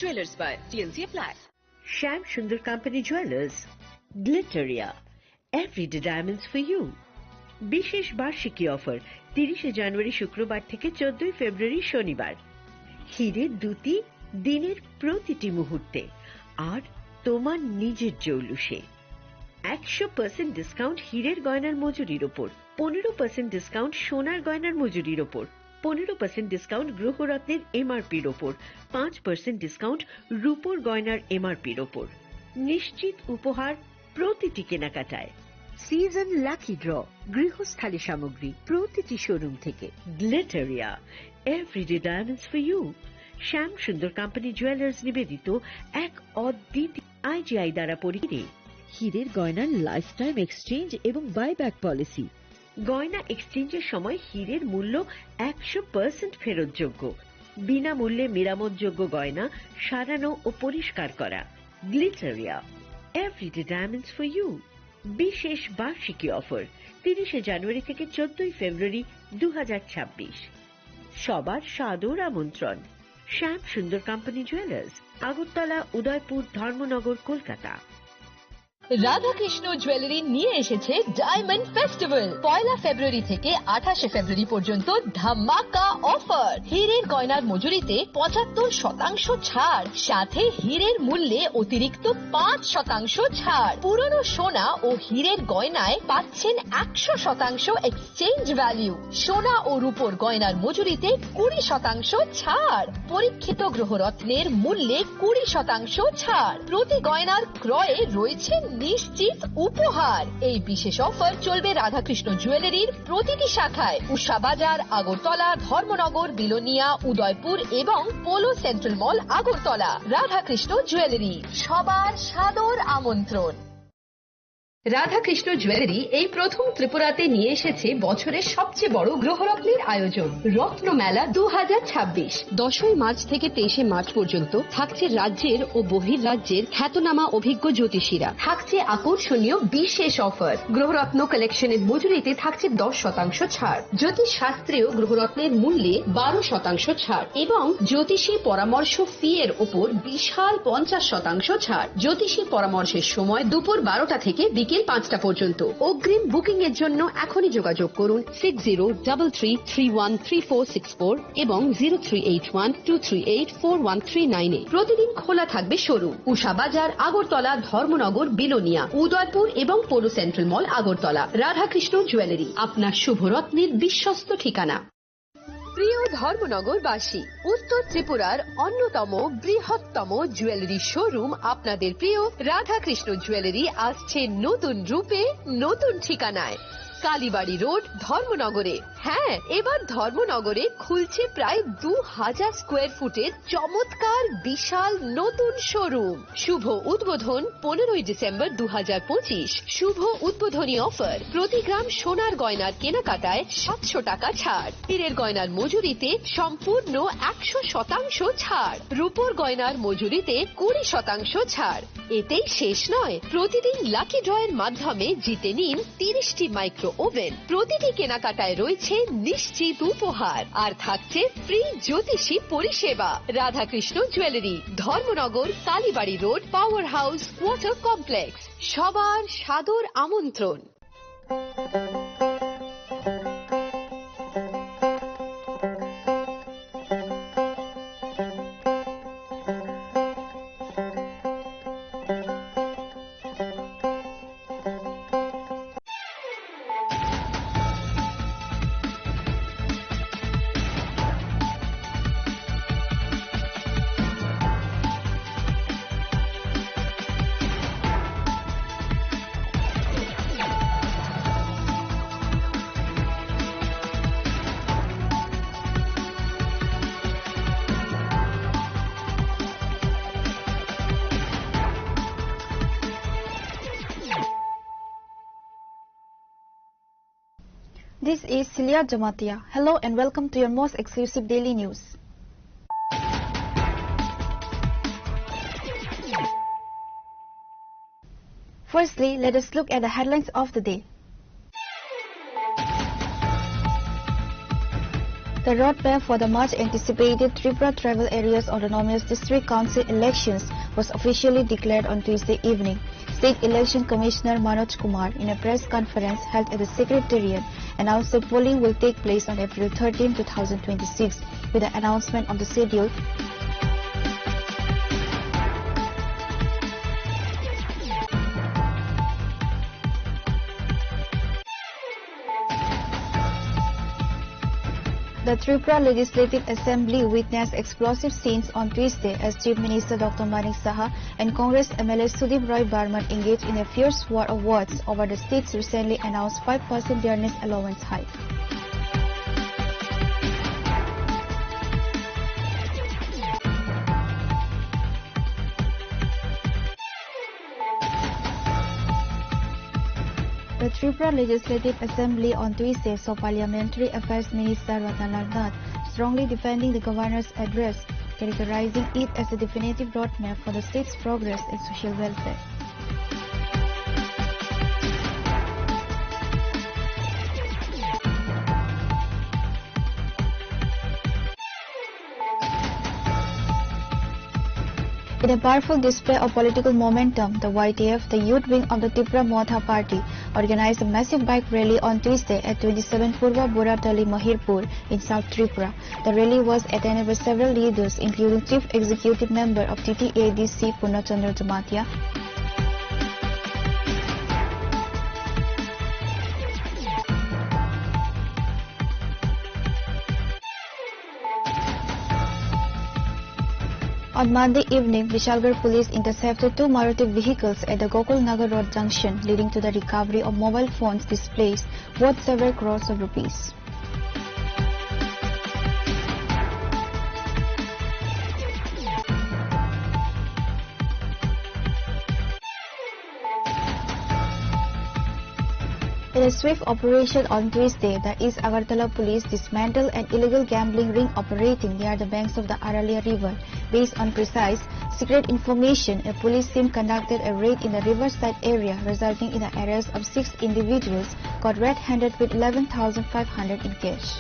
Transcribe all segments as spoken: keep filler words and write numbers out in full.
Jewelers by T N C apply. Shyam Sundar company jewellers, Glitteria, everyday diamonds for you. বিশেষ বার্ষিকী অফার, তিরিশে জানুয়ারি শুক্রবার থেকে চোদ্দই ফেব্রুয়ারি শনিবার। হিরে দুটি দিনের প্রতিটি মুহূর্তে আর তোমার নিজের জৌলুসে। একশো পার্সেন্ট ডিসকাউন্ট হিরের গয়নার মজুরির ওপর, পনেরো পার্সেন্ট ডিসকাউন্ট সোনার গয়নার মজুরির ওপর, পনেরো পার্সেন্ট ডিসকাউন্ট গ্রহরত্নের এমআরপির ওপর, পাঁচ পার্সেন্ট ডিসকাউন্ট রূপোর গয়নার এমআরপির ওপর। নিশ্চিত উপহার প্রতিটি কেনাকাটায়। সিজন লাকি ড্র, গৃহস্থালী সামগ্রী প্রতিটি শোরুম থেকে। Glitteria, everyday diamonds for you. Shyam Sundar company jewellers নিবেদিত এক অদ্বিতীয় আইজিআই দ্বারা পরিচিত। হিরের গয়নার লাইফ টাইম এক্সচেঞ্জ এবং বাইব্যাক পলিসি। গয়না এক্সচেঞ্জের সময় হিরের মূল্য একশো পার্সেন্ট ফেরতযোগ্য। বিনামূল্যে মেরামতযোগ্য গয়না সারানো ও পরিষ্কার করা। Glitteria, everyday diamonds for you. বিশেষ বার্ষিকী অফার, তিরিশে জানুয়ারি থেকে চোদ্দই ফেব্রুয়ারি দু হাজার ছাব্বিশ। সবার সাদর আমন্ত্রণ। শ্যাম সুন্দর কোম্পানি জুয়েলার্স, আগরতলা, উদয়পুর, ধর্মনগর, কলকাতা। রাধাকৃষ্ণ জুয়েলারি নিয়ে এসেছে ডায়মন্ড ফেস্টিভ্যাল। পয়লা ফেব্রুয়ারি থেকে আঠাশে ফেব্রুয়ারি পর্যন্ত ধামাকা অফার। হীরের গয়নার মজুরিতে পঁচাত্তর শতাংশ ছাড়, সাথে হীরের মূল্যে অতিরিক্ত পাঁচ শতাংশ ছাড়। পুরনো সোনা ও হীরের গয়নায় পাচ্ছেন একশো শতাংশ এক্সচেঞ্জ ভ্যালু। সোনা ও রূপোর গয়নার মজুরিতে কুড়ি শতাংশ ছাড়। পরীক্ষিত গ্রহরত্নের মূল্যে কুড়ি শতাংশ ছাড়। প্রতি গয়নার ক্রয়ে রয়েছে নিশ্চিত উপহার। এই বিশেষ অফার চলবে রাধাকৃষ্ণ জুয়েলারির প্রতিটি শাখায়, উষা বাজার, আগরতলা, ধর্মনগর, বিলোনিয়া, উদয়পুর এবং পোলো সেন্ট্রাল মল, আগরতলা। রাধাকৃষ্ণ জুয়েলারি, সবার সাদর আমন্ত্রণ। রাধাকৃষ্ণ জুয়েলারি এই প্রথম ত্রিপুরাতে নিয়ে এসেছে বছরের সবচেয়ে বড় গ্রহরত্নের আয়োজন, রত্ন মেলা দু হাজার ছাব্বিশ। দশই মার্চ থেকে তেইশে মার্চ পর্যন্ত থাকছে রাজ্যের ও বহির রাজ্যের খ্যাতনামা অভিজ্ঞ জ্যোতিষীরা। থাকছে আকর্ষণীয় বিশেষ অফার। গ্রহরত্ন কালেকশনের মজুরিতে থাকছে দশ শতাংশ ছাড়। জ্যোতিষ শাস্ত্রীয় গ্রহরত্নের মূল্যে বারো শতাংশ ছাড় এবং জ্যোতিষী পরামর্শ ফি এর ওপর বিশাল পঞ্চাশ শতাংশ ছাড়। জ্যোতিষী পরামর্শের সময় দুপুর বারোটা থেকে বিকেল পাঁচটা পর্যন্ত। অগ্রিম বুকিং এর জন্য এখনই যোগাযোগ করুন six zero double three three one three four six four এবং zero three eight one two three eight four one three nine এ। প্রতিদিন খোলা থাকবে শোরুম। উষা বাজার, আগরতলা, ধর্মনগর, বিলোনিয়া, উদয়পুর এবং পোলো সেন্ট্রাল মল, আগরতলা। রাধাকৃষ্ণ জুয়েলারি, আপনার শুভরত্নের বিশ্বস্ত ঠিকানা। প্রিয় ধর্মনগরবাসী, উত্তর ত্রিপুরার অন্যতম বৃহত্তম জুয়েলারি শোরুম আপনাদের প্রিয় রাধাকৃষ্ণ জুয়েলারি আসছে নতুন রূপে, নতুন ঠিকানায়। কালীবাড়ি রোড, ধর্মনগরে। হ্যাঁ, এবার ধর্মনগরে খুলছে প্রায় দু হাজার স্কোয়ার ফুটের চমৎকার বিশাল নতুন শোরুম। শুভ উদ্বোধন পনেরোই ডিসেম্বর দু হাজার পঁচিশ। শুভ উদ্বোধনী অফার, প্রতি গ্রাম সোনার গয়নার কেনাকাটায় সাতশো টাকা ছাড়, হীরের গয়নার মজুরিতে সম্পূর্ণ একশো শতাংশ ছাড়, রূপোর গয়নার মজুরিতে কুড়ি শতাংশ ছাড়। এতেই শেষ নয়, প্রতিদিন লাকি ড্রয়ের মাধ্যমে জিতে নিন তিরিশটি মাইক্রো ওভেন। প্রতিটি কেনাকাটায় রয়েছে নিশ্চিত উপহার, আর থাকছে ফ্রি জ্যোতিষী পরিষেবা। Radhakrishna jewellery, Dharmanagar, Kalibari road, power house, water complex. সবার সাদর আমন্ত্রণ। This is Celia Jamatia. Hello and welcome to your most exclusive daily news. Firstly, let us look at the headlines of the day. The roadmap for the much anticipated Tripura Tribal Areas Autonomous District Council elections was officially declared on Tuesday evening. State Election Commissioner Manoj Kumar, in a press conference held at the Secretariat, announced that polling will take place on April thirteen, two thousand twenty-six. With the announcement of the schedule, the Tripura Legislative Assembly witnessed explosive scenes on Tuesday as Chief Minister Doctor Manik Saha and Congress M L A Sudip Roy Barman engaged in a fierce war of words over the state's recently announced five percent dearness allowance hike. The Tripura Legislative Assembly on Tuesday saw Parliamentary Affairs Minister Ratan Lal Nath strongly defending the governor's address, characterizing it as a definitive roadmap for the state's progress and social welfare. In a powerful display of political momentum, the Y T F, the youth wing of the Tipra Motha Party, organized a massive bike rally on Tuesday at twenty-seven Purba Buratali, Mahirpur in South Tripura. The rally was attended by several leaders, including Chief Executive Member of T T A D C Purna Chandra Jamatia, On Monday evening, Bishalgarh police intercepted two Maruti vehicles at the Gokul Nagar Road junction, leading to the recovery of mobile phones displays worth several crores of rupees. In a swift operation on Tuesday, the East Agartala police dismantled an illegal gambling ring operating near the banks of the Aralia River. Based on precise, secret information, a police team conducted a raid in the riverside area, resulting in the arrest of six individuals caught red-handed with eleven thousand five hundred in cash.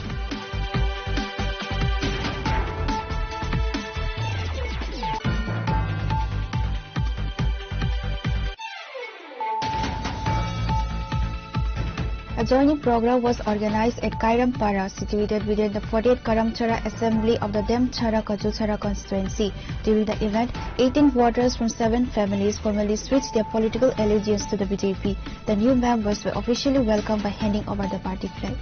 A joining program was organized at Kairampara, situated within the forty-eight Karamchara Assembly of the Demchara Kachulchara constituency. During the event, eighteen voters from seven families formally switched their political allegiance to the B J P. The new members were officially welcomed by handing over the party flag.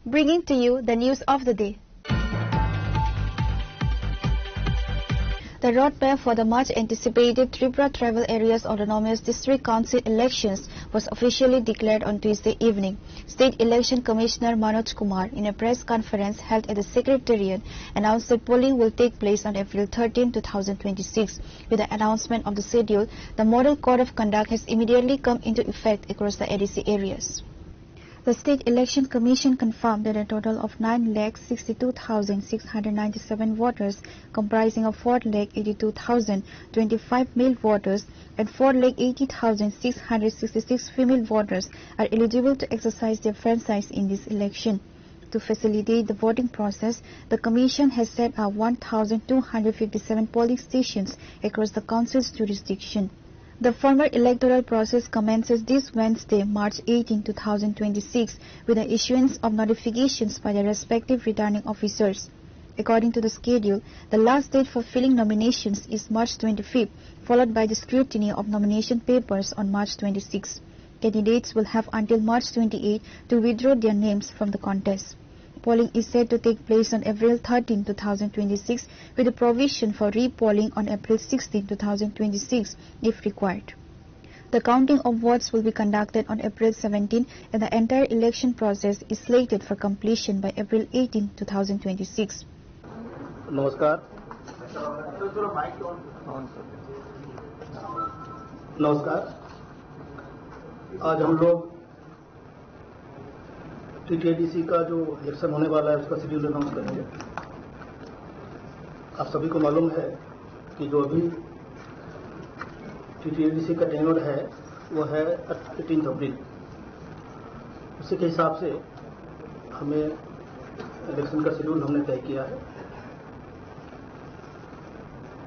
Bringing to you the news of the day. The roadmap for the much anticipated Tripura Tribal Areas Autonomous District Council elections was officially declared on Tuesday evening. State Election Commissioner Manoj Kumar, in a press conference held at the Secretariat, announced that polling will take place on April thirteen, two thousand twenty-six. With the announcement of the schedule, the Model Code of Conduct has immediately come into effect across the A D C areas. The State Election Commission confirmed that a total of nine lakh sixty-two thousand six hundred ninety-seven voters, comprising of four lakh eighty-two thousand twenty-five male voters and four lakh eighty thousand six hundred sixty-six female voters, are eligible to exercise their franchise in this election. To facilitate the voting process, the Commission has set up one thousand two hundred fifty-seven polling stations across the Council's jurisdiction. The formal electoral process commences this Wednesday, March eighteen, two thousand twenty-six, with the issuance of notifications by the respective returning officers. According to the schedule, the last date for filing nominations is March twenty-fifth, followed by the scrutiny of nomination papers on March twenty-sixth. Candidates will have until March twenty-eighth to withdraw their names from the contest. Polling is set to take place on April thirteen, two thousand twenty-six, with a provision for re-polling on April sixteen, two thousand twenty-six, if required. The counting of votes will be conducted on April seventeen, and the entire election process is slated for completion by April eighteen, two thousand twenty-six. नमस्कार। नमस्कार। आज हम लोग टीटीएडीसी का जो इलेक्शन होने वाला है, उसका शेड्यूल अनाउंस करेंगे। आप सभी को मालूम है कि जो अभी टीटीएडीसी का टेन्योर है, वो है एटीन अप्रैल। उसी के हिसाब से हमें इलेक्शन का शेड्यूल हमने तय किया है।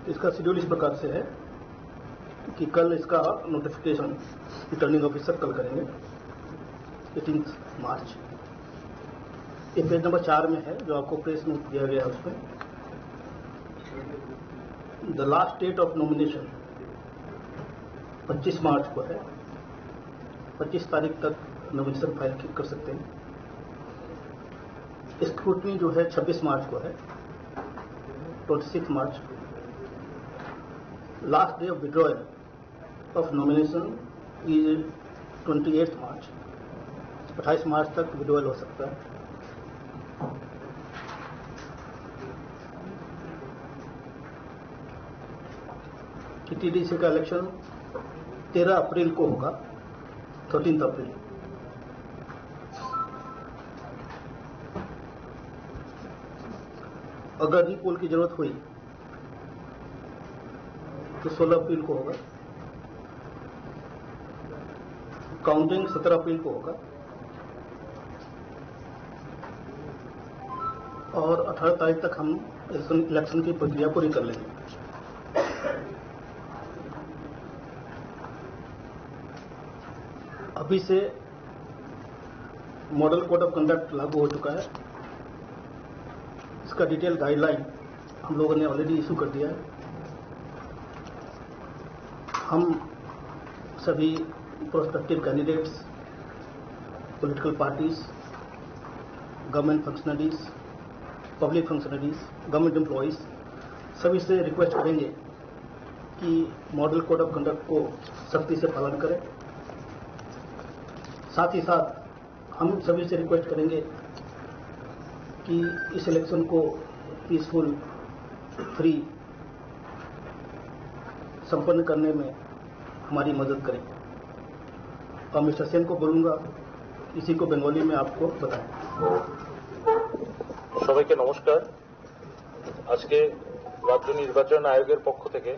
इसका शेड्यूल इस प्रकार से है कि कल इसका नोटिफिकेशन रिटर्निंग ऑफिसर कल करेंगे, एटीन मार्च। ये पेज नंबर चार में है, जो आपको प्रेस नोट दिया गया है उसमें। The last date of nomination पच्चीस मार्च को है, पच्चीस तारीख तक नॉमिनेशन फाइल कर सकते हैं। स्क्रूटनी जो है छब्बीस मार्च को है, twenty six March. Last day of withdrawal of nomination is twenty eight March. अट्ठाईस मार्च तक विड्रॉयल हो सकता है। टीटीडीसी का इलेक्शन तेरह अप्रैल को होगा, थर्टीन अप्रैल। अगर रिपोल की जरूरत हुई तो सोलह अप्रैल को होगा, काउंटिंग सत्रह अप्रैल को होगा और अठारह तारीख तक हम इलेक्शन, इलेक्शन की प्रक्रिया पूरी कर लेंगे। अभी से मॉडल कोड ऑफ कंडक्ट लागू हो चुका है। इसका डिटेल गाइडलाइन हम लोगों ने ऑलरेडी इशू कर दिया है। हम सभी prospective candidates, political parties, government functionaries, public functionaries, government employees, सभी से रिक्वेस्ट करेंगे कि मॉडल कोड ऑफ कंडक्ट को सख्ती से पालन करें। साथ ही साथ हम सभी से रिक्वेस्ट करेंगे कि इस इलेक्शन को पीसफुल, फ्री संपन्न करने में हमारी मदद करें। और मिस्टर सेन को बोलूँगा, इसी को बंगाली में आपको बताएं। সবাইকে নমস্কার। আজকে রাজ্য নির্বাচন আয়োগের পক্ষ থেকে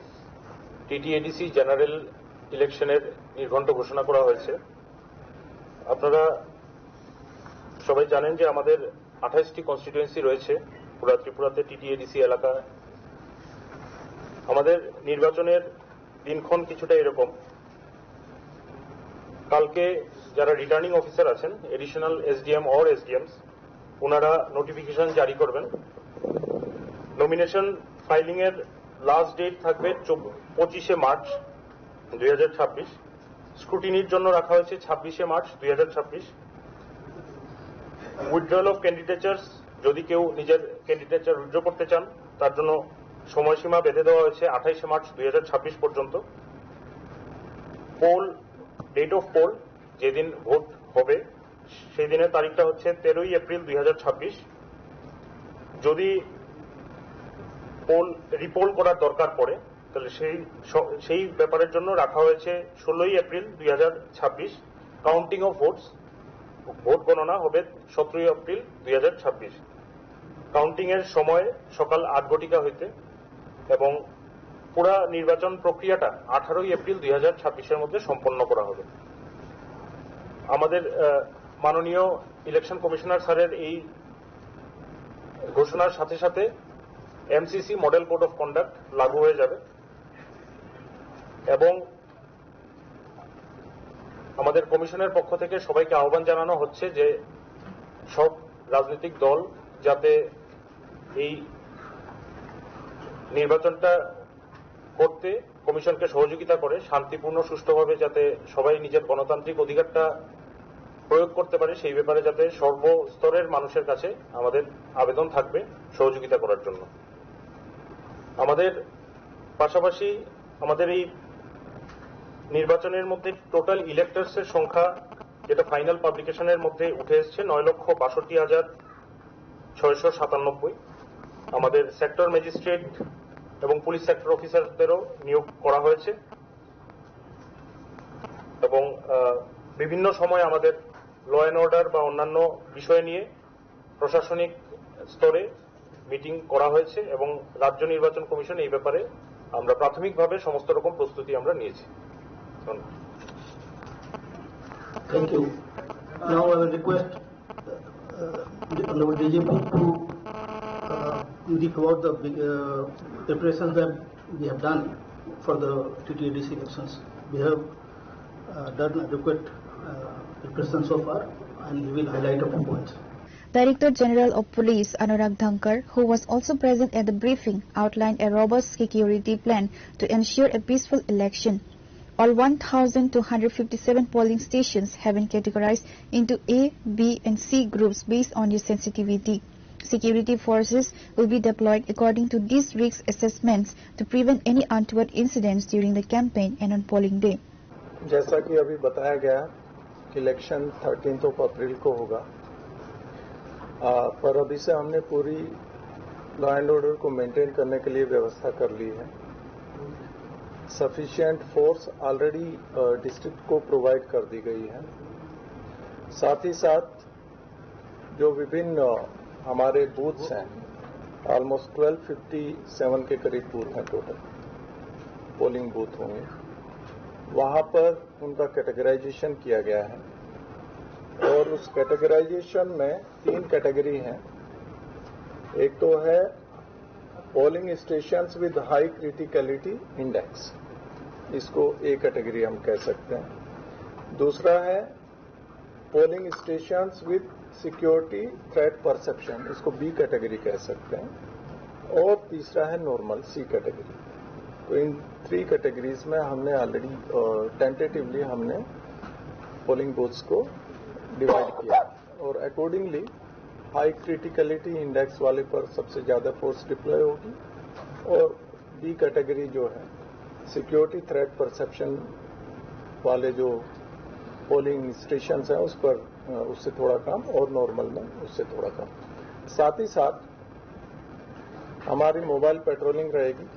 টিটিএডিসি জেনারেল ইলেকশনের নির্ঘণ্ট ঘোষণা করা হয়েছে। আপনারা সবাই জানেন যে আমাদের আঠাশটি কনস্টিটিউয়েন্সি রয়েছে পুরা ত্রিপুরাতে টিটিএডিসি এলাকা। আমাদের নির্বাচনের দিনক্ষণ কিছুটা এরকম। কালকে যারা রিটার্নিং অফিসার আছেন, এডিশনাল এসডিএম অর এসডিএমস, ওনারা নোটিফিকেশন জারি করবেন। নমিনেশন ফাইলিং এর লাস্ট ডেট থাকবে চব-, পঁচিশে মার্চ দুই হাজার ছাব্বিশ। স্ক্রুটিনির জন্য রাখা হয়েছে ছাব্বিশে মার্চ দুই হাজার ছাব্বিশ। উইথড্রয়াল অফ ক্যান্ডিডেচার্স, যদি কেউ নিজের ক্যান্ডিডেচার উইথড্র করতে চান, তার জন্য সময়সীমা বেঁধে দেওয়া হয়েছে আঠাইশে মার্চ দুই হাজার ছাব্বিশ পর্যন্ত। পোল, ডেট অফ পোল, যেদিন ভোট হবে, সেই দিনের তারিখটা হচ্ছে তেরোই এপ্রিল দুই হাজার ছাব্বিশ। যদি পোল, রিপোল করার দরকার পড়ে, তাহলে সেই স-, সেই ব্যাপারের জন্য রাখা হয়েছে ষোলোই এপ্রিল দুই হাজার ছাব্বিশ। কাউন্টিং অফ ভোটস, ভোট গণনা হবে সতেরোই এপ্রিল দুই হাজার ছাব্বিশ। কাউন্টিং এর সময় সকাল আট ঘটিকা হইতে এবং পুরা নির্বাচন প্রক্রিয়াটা আঠারোই এপ্রিল দুই হাজার ছাব্বিশের মধ্যে সম্পন্ন করা হবে। আমাদের, আহ, মাননীয় ইলেকশন কমিশনার স্যারের এই ঘোষণার সাথে সাথে MCC model code of conduct লাগু হয়ে যাবে এবং আমাদের কমিশনের পক্ষ থেকে সবাইকে আহ্বান জানানো হচ্ছে যে সব রাজনৈতিক দল যাতে এই নির্বাচনটা করতে কমিশনকে সহযোগিতা করে, শান্তিপূর্ণ সুষ্ঠুভাবে যাতে সবাই নিজের গণতান্ত্রিক অধিকারটা প্রয়োগ করতে পারে, সেই ব্যাপারে যাতে সর্বস্তরের মানুষের কাছে আমাদের আবেদন থাকবে সহযোগিতা করার জন্য। আমাদের পাশাপাশি আমাদের এই নির্বাচনের মধ্যে টোটাল ইলেক্টরসের সংখ্যা, যেটা ফাইনাল পাবলিকেশনের মধ্যে উঠে এসছে, নয় লক্ষ বাষট্টি হাজার ছয়শো সাতানব্বই। আমাদের সেক্টর ম্যাজিস্ট্রেট এবং পুলিশ সেক্টর অফিসারদেরও নিয়োগ করা হয়েছে এবং, আহ, বিভিন্ন সময় আমাদের ল অ্যান্ড অর্ডার বা অন্যান্য বিষয় নিয়ে প্রশাসনিক স্তরে মিটিং করা হয়েছে এবং রাজ্য নির্বাচন কমিশন এই ব্যাপারে আমরা প্রাথমিকভাবে সমস্ত রকম প্রস্তুতি আমরা নিয়েছি। Thank you. Now I will request uh, the Honorable D G P to uh, brief about the uh, preparations that we have done for the T T A D C elections. We have uh, done adequate uh, preparation so far, and we will highlight a few points. Director General of Police Anurag Dhankar, who was also present at the briefing, outlined a robust security plan to ensure a peaceful election. All one thousand two hundred fifty-seven polling stations have been categorized into A, B, and C groups based on their sensitivity. Security forces will be deployed according to these risk assessments to prevent any untoward incidents during the campaign and on polling day. जैसा कि अभी बताया गया, election thirteenth of April को होगा। आ, पर अभी से हमने पूरी लॉ एंड ऑर्डर को मेंटेन करने के लिए व्यवस्था कर ली है। सफिशिएंट फोर्स ऑलरेडी डिस्ट्रिक्ट को प्रोवाइड कर दी गई है। साथ ही साथ जो विभिन्न, अ, हमारे बूथ्स हैं, ऑलमोस्ट ट्वेल्व फिफ्टी सेवन के करीब बूथ हैं टोटल, पोलिंग बूथ होंगे, वहाँ पर उनका कैटेगराइजेशन किया गया है। और उस कैटेगराइजेशन में तीन कैटेगरी हैं। एक तो है polling stations with high criticality index, इसको ए कैटेगरी हम कह सकते हैं। दूसरा है polling stations with security threat perception, इसको बी कैटेगरी कह सकते हैं। और तीसरा है नॉर्मल, सी कैटेगरी। तो इन थ्री कैटेगरीज में हमने ऑलरेडी, अ, टेंटेटिवली हमने पोलिंग बूथ्स को डिवाइड किया और अकॉर्डिंगली हाई क्रिटिकलिटी इंडेक्स वाले पर सबसे ज़्यादा फोर्स डिप्लॉय होगी और बी कैटेगरी जो है सिक्योरिटी थ्रेट परसेप्शन वाले जो पोलिंग स्टेशंस हैं उस पर, अ, उससे थोड़ा कम और नॉर्मल में उससे थोड़ा कम। साथ ही साथ हमारी मोबाइल पेट्रोलिंग रहेगी,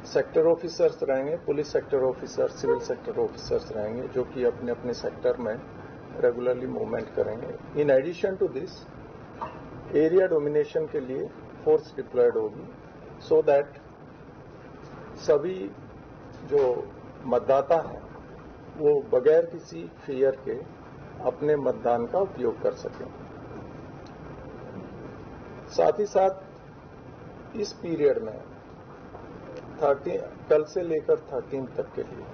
सेक्टर ऑफिसर्स रहेंगे, police sector officer, civil sector officers रहेंगे जो कि अपने अपने सेक्टर में रेगुलरली मूवमेंट करेंगे। In addition to this area domination के लिए फोर्स डिप्लॉयड होगी, सो दैट सभी जो मतदाता हैं वो बगैर किसी फियर के अपने मतदान का उपयोग कर सकें। साथ ही साथ इस पीरियड में थर्टीन, कल से लेकर थर्टीन तक के लिए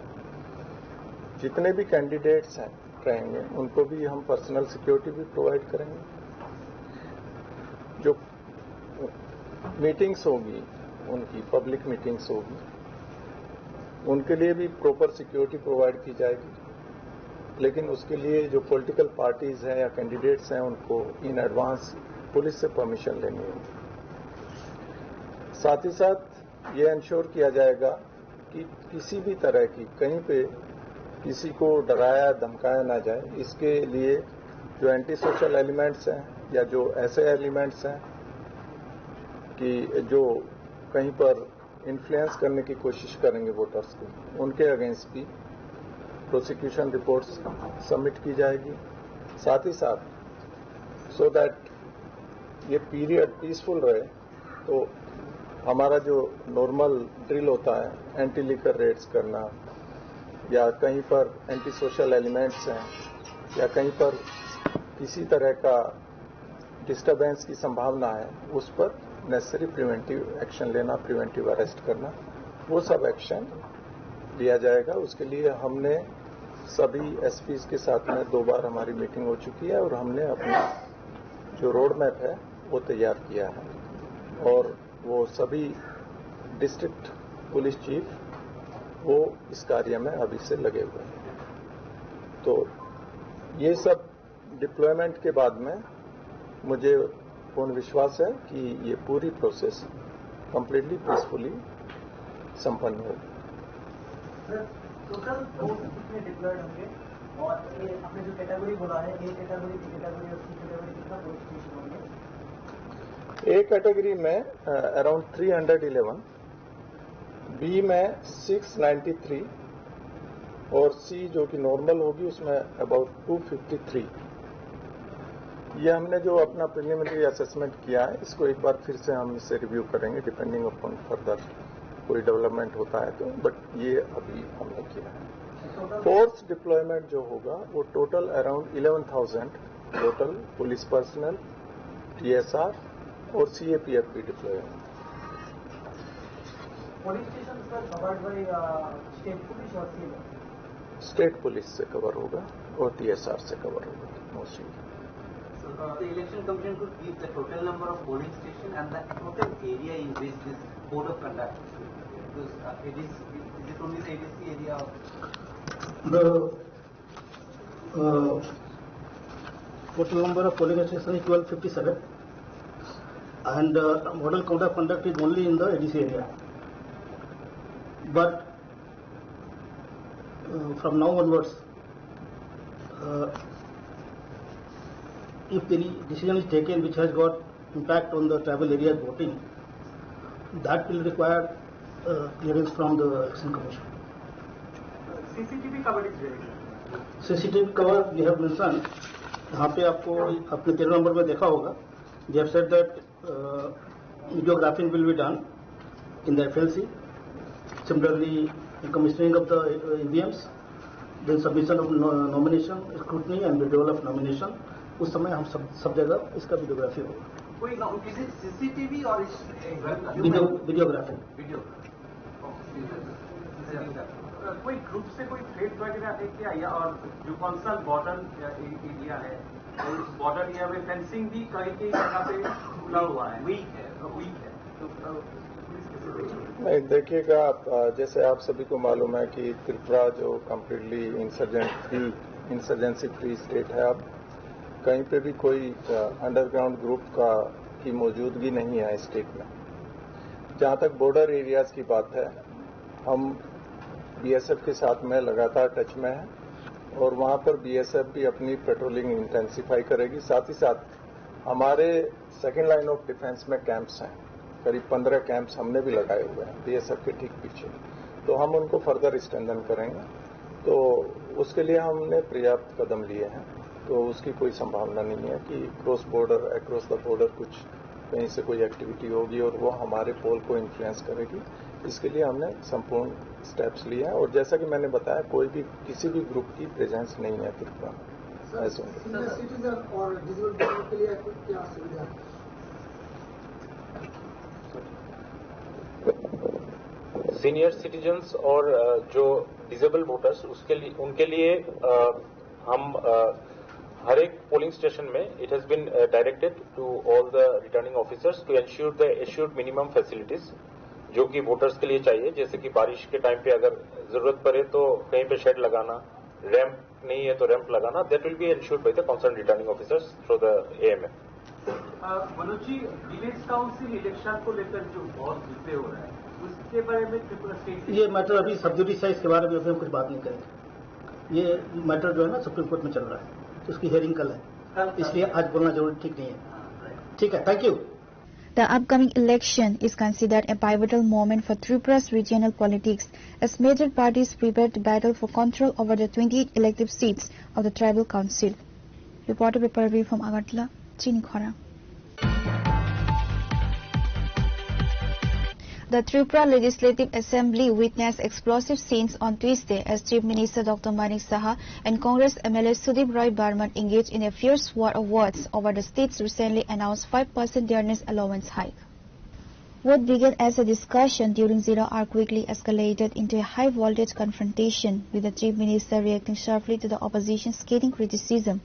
जितने भी कैंडिडेट्स हैं रहेंगे, उनको भी हम पर्सनल सिक्योरिटी भी प्रोवाइड करेंगे। जो मीटिंग्स होगी, उनकी पब्लिक मीटिंग्स होगी, उनके लिए भी प्रॉपर सिक्योरिटी प्रोवाइड की जाएगी। लेकिन उसके लिए जो पॉलिटिकल पार्टीज हैं या कैंडिडेट्स हैं, उनको इन एडवांस पुलिस से परमिशन लेनी होगी। साथ ही साथ ये इंश्योर किया जाएगा कि किसी भी तरह की कहीं पे किसी को डराया धमकाया ना जाए। इसके लिए जो एंटी सोशल एलिमेंट्स हैं या जो ऐसे एलिमेंट्स हैं कि जो कहीं पर इन्फ्लुएंस करने की कोशिश करेंगे वोटर्स को, उनके अगेंस्ट भी प्रोसिक्यूशन रिपोर्ट्स सबमिट की जाएगी। साथ ही साथ सो दैट ये पीरियड पीसफुल रहे, तो हमारा जो नॉर्मल ड्रिल होता है, एंटी लिकर रेड्स करना या कहीं पर एंटी सोशल एलिमेंट्स हैं या कहीं पर किसी तरह का डिस्टरबेंस की संभावना है, उस पर नेसेसरी प्रिवेंटिव एक्शन लेना, प्रिवेंटिव अरेस्ट करना, वो सब एक्शन लिया जाएगा। उसके लिए हमने सभी एसपीज के साथ में दो बार हमारी मीटिंग हो चुकी है और हमने अपना जो रोड मैप है वो तैयार किया है और वो सभी डिस्ट्रिक्ट पुलिस चीफ वो इस कार्य में अभी से लगे हुए हैं। तो ये सब डिप्लॉयमेंट के बाद में मुझे पूर्ण विश्वास है कि ये पूरी प्रोसेस कंप्लीटली पीसफुली संपन्न होगी। सर, टोटल फोर्स कितने डिप्लॉयड होंगे और ये आपने जो कैटेगरी बोला है, ए कैटेगरी, बी कैटेगरी और सी कैटेगरी, कितना फोर्स होंगे? ए कैटेगरी में around three hundred eleven, B में सिक्स नाइन्टी थ्री और सी जो कि नॉर्मल होगी उसमें अबाउट टू फिफ्टी थ्री। ये हमने जो अपना प्रिलिमिनरी असेसमेंट किया है, इसको एक बार फिर से हम इसे रिव्यू करेंगे डिपेंडिंग अपॉन फर्दर कोई डेवलपमेंट होता है तो, बट ये अभी हमने किया है। फोर्स डिप्लॉयमेंट जो होगा वो total around eleven thousand, total police personal, TSR और सीएपीएफ भी डिप्लॉय होंगे। Police station, sir, covered by uh, state police or C M? State police से कवर होगा और टीएसआर से कवर होगा mostly. So, uh, the election commission could give the total number of polling station and the total area in which this code of conduct should be there. Because uh, it is, is it only the A D C area? Of The uh, total number of polling station is twelve fifty-seven, and uh, model code of conduct is only in the A D C area. But uh, from now onwards, uh, if any decision is taken which has got impact on the tribal area voting, that will require uh, clearance from the Election Commission. C C T V coverage there. CCTV cover we have mention, यहाँ पे आपको आपने तेरह नंबर में देखा होगा, they have said that uh, videographing will be done in the F L C. Similarly, commissioning of the uh, E V Ms, then submission of no- nomination, scrutiny and withdrawal of nomination. उस समय हम सब सब जगह इसका वीडियोग्राफी होगा। कोई ना, is it C C T V or is it video videography. Video. कोई ग्रुप से कोई थ्रेट वगैरह है क्या, या और जो कॉन्सर्न बॉर्डर एरिया है, और उस बॉर्डर एरिया में फेंसिंग भी कई कई जगह पे खुला हुआ है, वीक है, वीक है, तो पुलिस कैसे देखेगी? नहीं, देखिएगा, आप, अ, जैसे आप सभी को मालूम है कि त्रिपुरा जो completely insurgent free, insurgency free state है। अब कहीं पे भी कोई अंडरग्राउंड ग्रुप का की मौजूदगी नहीं है स्टेट में। जहाँ तक बॉर्डर एरियाज की बात है, हम बीएसएफ के साथ में लगातार टच में हैं और वहाँ पर बीएसएफ भी अपनी पेट्रोलिंग इंटेंसिफाई करेगी। साथ ही साथ हमारे सेकेंड लाइन ऑफ डिफेंस में कैंप्स हैं, करीब पन्द्रह कैंप्स हमने भी लगाए हुए हैं बीएसएफ के ठीक पीछे, तो हम उनको फर्दर स्ट्रेंथन करेंगे। तो उसके लिए हमने पर्याप्त कदम लिए हैं, तो उसकी कोई संभावना नहीं है कि cross border, across the border कुछ कहीं से कोई एक्टिविटी होगी और वो हमारे पोल को इन्फ्लुएंस करेगी। इसके लिए हमने संपूर्ण स्टेप्स लिए हैं और जैसा कि मैंने बताया, कोई भी किसी भी ग्रुप की प्रेजेंस नहीं है त्रिपुरा में। ऐसे होंगे। सीनियर सिटीजन और डिसेबल लोगों के लिए क्या सुविधा है? सीनियर सिटीजन्स और अ, जो डिसेबल वोटर्स उसके लिए उनके लिए अ, हम अ, हर एक पोलिङ स्टेसन में it has been directed to all the returning officers to ensure the assured minimum facilities जो कि वोटर्स के लिए चाहिए, जैसे कि बारिश के टाइम पे अगर जरूरत पड़े तो कहीं पे शेड लगाना, रैंप नहीं है तो रैंप लगाना, that will be ensured by the concerned returning officers through the A M F. Manoj ji, village council election को लेकर जो बहुत मुद्दे हो रहा है, उसके बारे में त्रिपुरा स्टेट ये मैटर अभी सब जुडिस है, इसके बारे में अभी हम कुछ बात नहीं करेंगे। ये मैटर जो है ना, सुप्रीम कोर्ट में चल रहा है, तो उसकी हियरिंग कल है, इसलिए आज बोलना जरूरी ठीक नहीं है। ठीक है, thank you. The upcoming election is considered a pivotal moment for Tripura's regional politics as major parties prepare to battle for control over the twenty-eight elective seats of the tribal council. Reporter paper review from Agartala, Chini Khora. The Tripura Legislative Assembly witnessed explosive scenes on Tuesday as Chief Minister Doctor Manik Saha and Congress M L A Sudip Roy Barman engaged in a fierce war of words over the state's recently announced five percent dearness allowance hike. What began as a discussion during zero hour quickly escalated into a high voltage confrontation, with the Chief Minister reacting sharply to the opposition's scathing criticism.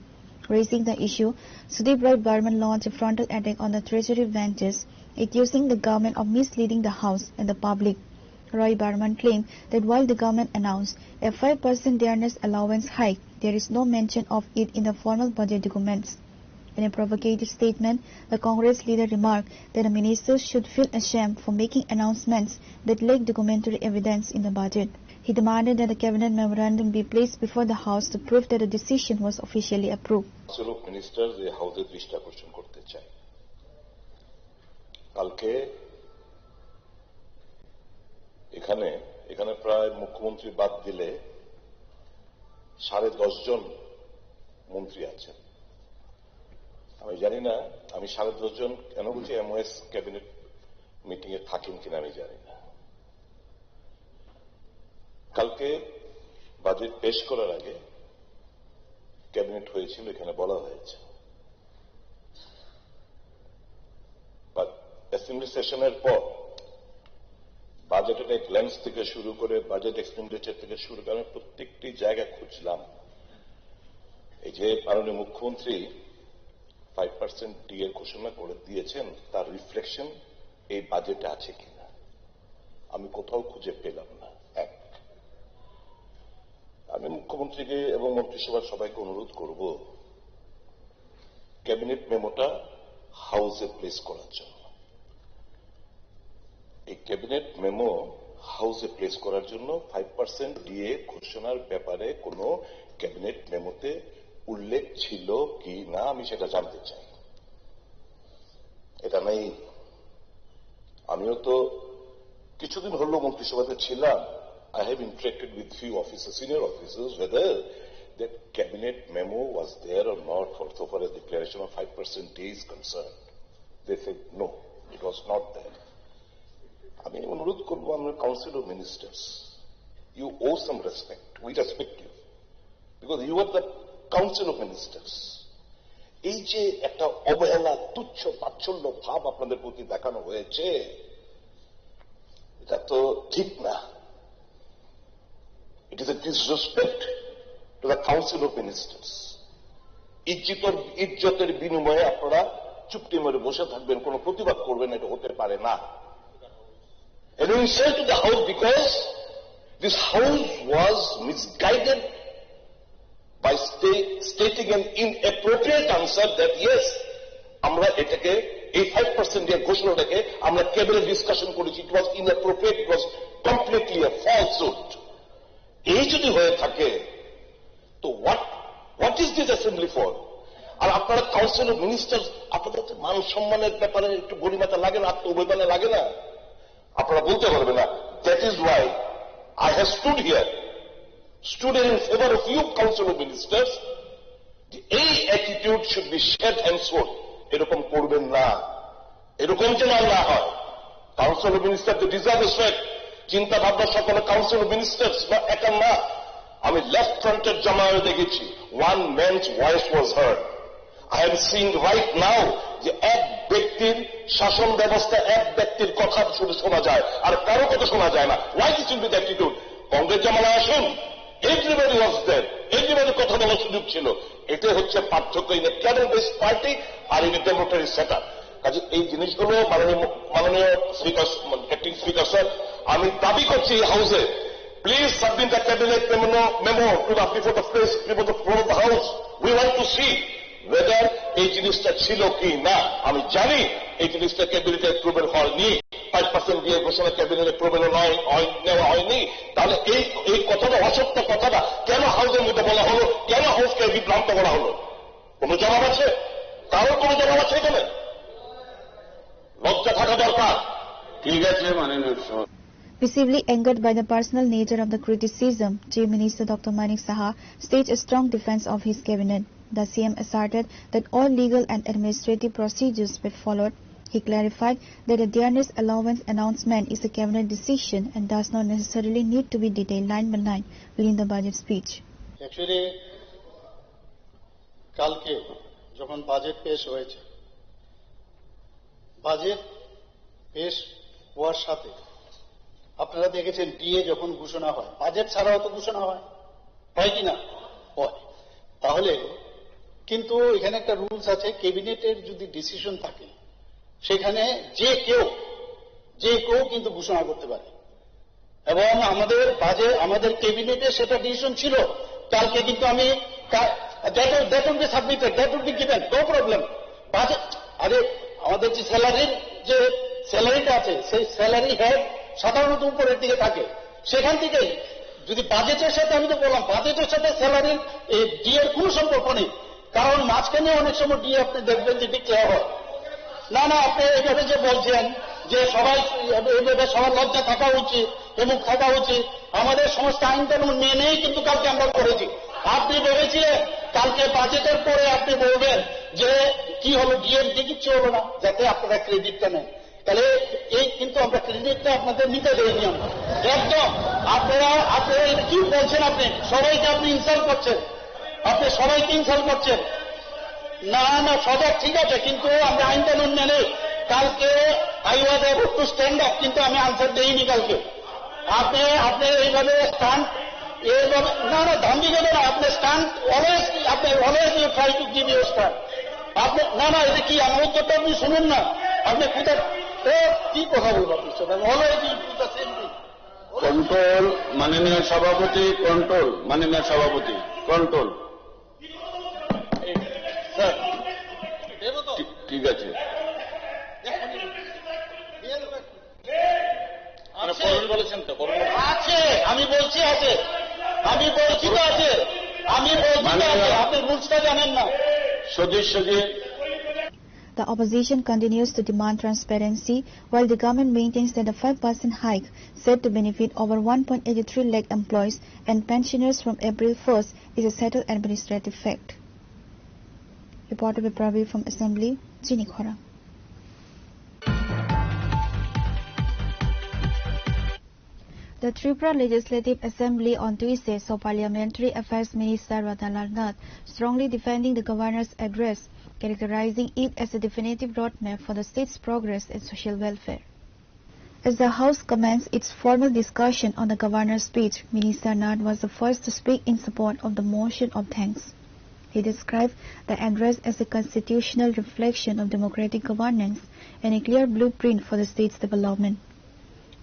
Raising the issue, Sudip Roy Barman launched a frontal attack on the Treasury branches, accusing the government of misleading the House and the public. Roy Barman claimed that while the government announced a five percent dearness allowance hike, there is no mention of it in the formal budget documents. In a provocative statement, the Congress leader remarked that the ministers should feel ashamed for making announcements that lack documentary evidence in the budget. He demanded that the cabinet memorandum be placed before the House to prove that the decision was officially approved. Council of minister যে হাউসের দৃষ্টি আকর্ষণ করতে চাই, কালকে এখানে এখানে প্রায় মুখ্যমন্ত্রী বাদ দিলে সাড়ে দশ জন মন্ত্রী আছেন। আমি জানি না, আমি সাড়ে দশ জন কেন বলছি, এমওএস ক্যাবিনেট মিটিং এ থাকেন কিনা আমি জানি না। কালকে বাজেট পেশ করার আগে ক্যাবিনেট হয়েছিল, এখানে বলা হয়েছে। বাট অ্যাসেম্বলি সেশনের পর বাজেটের গ্ল্যান্স থেকে শুরু করে, বাজেট এক্সপেন্ডিচার থেকে শুরু করে আমি প্রত্যেকটি জায়গা খুঁজলাম। এই যে মাননীয় মুখ্যমন্ত্রী ফাইভ পার্সেন্ট ডিএ ঘোষণা করে দিয়েছেন, তার রিফ্লেকশন এই বাজেটে আছে কিনা আমি কোথাও খুঁজে পেলাম না। এক, আমি মুখ্যমন্ত্রীকে এবং মন্ত্রিসভার সবাইকে অনুরোধ করব ক্যাবিনেট মেমোটা হাউসে প্লেস করার জন্য। এই ক্যাবিনেট মেমো হাউসে প্লেস করার জন্য ফাইভ পার্সেন্ট ডিএ ঘোষণার ব্যাপারে কোনো ক্যাবিনেট মেমোতে উল্লেখ ছিল কি না আমি সেটা জানতে চাই। এটা নেই। আমিও তো কিছুদিন হলো মন্ত্রিসভাতে ছিলাম। I have interacted with few officers, senior officers, whether that cabinet memo was there or not for so far as declaration of five percent D A is concerned. They said no, it was not there. আমি অনুরোধ করবো, আমরা council of ministers, you owe some respect, we respect you, because you are the council of ministers. এই যে একটা অবহেলা, তুচ্ছ তাচ্ছল্য ভাব আপনাদের প্রতি দেখানো হয়েছে, এটা তো ঠিক না। It is a disrespect to the council of ministers. ইজ্জতর ইজ্জতের বিনিময়ে আপনারা চুপটি মেরে বসে থাকবেন, কোনো প্রতিবাদ করবেন না, এটা হতে পারে না। An insult to the house, because this house was misguided by sta- stating an inappropriate answer that yes, আমরা এটাকে, এই ফাইভ পার্সেন্ট ডিএ ঘোষণাটাকে আমরা ক্যাবিনেট ডিসকাশন করেছি, it was inappropriate, it was completely a falsehood. এই যদি হয়ে থাকে, তো what what is this assembly for? আর আপনারা কাউন্সিল অফ মিনিস্টার, আপনাদের তো মান সম্মানের ব্যাপারে একটু গরিমাতা লাগে না, আত্ম অভিমানে লাগে না? আপনারা বলতে পারবেন না। That is why I have stood here, stood here in favor of you, council of ministers. এই attitude should be shed and sold. এরকম করবেন না, এরকম যেন আর না হয়। Council of minister, they deserve respect. চিন্তা ভাবনা সকলে কাউন্সিল অফ মিনিস্টার্স বা একা না। আমি লেফট ফ্রন্টের জামায়াতে দেখেছি, one man's voice was heard. I am seeing right now যে এক ব্যক্তির শাসন ব্যবস্থা, এক ব্যক্তির কথা শুধু শোনা যায়, আর কারো কথা শোনা যায় না। Why this will be the attitude? Congress জামানায় আসুন, এভরিবডি ওয়াজ দেয়ার, এভরিবডি কথা বলার সুযোগ ছিল। এটা হচ্ছে পার্থক্য in a cadre based party আর ইন এ ডেমোক্রেটিক সেটআপ। কাজে এই জিনিসগুলো মাননীয়, মাননীয় স্পিকার, অ্যাক্টিং স্পিকার স্যার, আমি দাবি করছি এই হাউসে, please submit the cabinet memo, memo to the, before the press, before the floor of the house. We want to see whether এই জিনিসটা ছিল কি না। আমি জানি এই জিনিসটা ক্যাবিনেটে অ্যাপ্রুভাল হয়নি, ফাইভ পার্সেন্ট ডিএ ঘোষণা ক্যাবিনেটে অ্যাপ্রুভাল নয়, হয়, নেওয়া হয়নি। তাহলে এই, এই কথাটা, অসত্য কথাটা কেন হাউসের মধ্যে বলা হলো, কেন হাউসকে বিভ্রান্ত করা হলো? কোনো জবাব আছে? কারোর কোনো জবাব আছে এখানে? লজ্জা থাকা দরকার। ঠিক আছে, মাননীয় সভাপতি। Visibly angered by the personal nature of the criticism, Chief Minister Doctor Manik Saha staged a strong defense of his cabinet. The C M asserted that all legal and administrative procedures were followed. He clarified that a dearness allowance announcement is a cabinet decision and does not necessarily need to be detailed line by line within the budget speech. Actually, কালকে যখন বাজেট পেশ হয়েছে, বাজেট পেশ হওয়ার সাথে আপনারা দেখেছেন, ডিএ যখন ঘোষণা হয়, বাজেট ছাড়াও তো ঘোষণা হয়, হয় কি না? হয়। তাহলে কিন্তু এখানে একটা রুলস আছে, ক্যাবিনেটের যদি ডিসিশন থাকে, সেখানে যে কেউ, যে কেউ কিন্তু ঘোষণা করতে পারে। এবং আমাদের বাজে-, আমাদের ক্যাবিনেটে সেটা ডিসিশন ছিল। কালকে কিন্তু আমি কা-, that will, that will be submitted, that will be given, no problem. Budget, আরে, আমাদের যে স্যালারির যে স্যালারিটা আছে, সেই স্যালারি হেড সাধারণত উপরের দিকে থাকে। সেখান থেকে যদি বাজেটের সাথে, আমি তো বললাম, বাজেটের সাথে স্যালারির, এই, ডিএর কোনো সম্পর্ক নেই। কারণ মাঝখানে অনেক সময় ডিএ আপনি দেখবেন যে ডিক্লেয়ার হয়। না, না, আপনি এইভাবে যে বলছেন যে সবাই এইভাবে, সবার লজ্জা থাকা উচিত, এমুক থাকা উচিত, আমাদের সমস্ত আইন কানুন মেনেই কিন্তু কালকে আমরা করেছি। আপনি বলেছিলেন কালকে বাজেটের পরে আপনি বলবেন যে কি হলো, ডিএর কি কিচ্ছু হলো না, যাতে আপনারা ক্রেডিটটা নেন। তাহলে এই কিন্তু আমরা ক্রেডিটটা আপনাদের নিতে দেইনি আমরা। একদম। আপনারা, আপনারা এটা কি বলছেন? আপনি সবাইকে আপনি ইনসাল্ট করছেন, আপনি সবাইকে ইনসাল্ট করছেন। না, না, সজাগ ঠিক আছে, কিন্তু আমরা আইন কানুন মেনে কালকে I was about to stand up, কিন্তু আমি আনসার দেইনি কালকে। আপনি, আপনি এইভাবে স্টান্ট, এইভাবে, না, না, ধান্দিকে না, আপনি স্টান্ট অলওয়েজ, আপনি always you try to give your stunt. আপনি, না, না, এটা কি? আমার উত্তরটা আপনি শুনুন না। আপনি কোথায়, ও, কি কথা বলবো আপনার সাথে? আমি always you do the same thing. Control, মাননীয় সভাপতি, কন্ট্রোল, মাননীয় সভাপতি, কন্ট্রোল। স্যার, ঠিক, ঠিক আছে। মানে বলুন বলেছেন তো, বলুন। আছে, আমি বলছি আছে, আমি বলছি তো আছে, আমি বলছি তো আছে, মাননীয় আপনি রুলসটা জানেন না। সদস্য যে The opposition continues to demand transparency, while the government maintains that the five percent hike, set to benefit over one point eight three lakh employees and pensioners from April first, is a settled administrative fact. Reported by Pravi from Assembly, Chini Khorang. The Tripura Legislative Assembly on Tuesday saw Parliamentary Affairs Minister Ratan Lal Nath strongly defending the governor's address, characterizing it as a definitive roadmap for the state's progress and social welfare. As the House commenced its formal discussion on the governor's speech, Minister Nath was the first to speak in support of the motion of thanks. He described the address as a constitutional reflection of democratic governance and a clear blueprint for the state's development.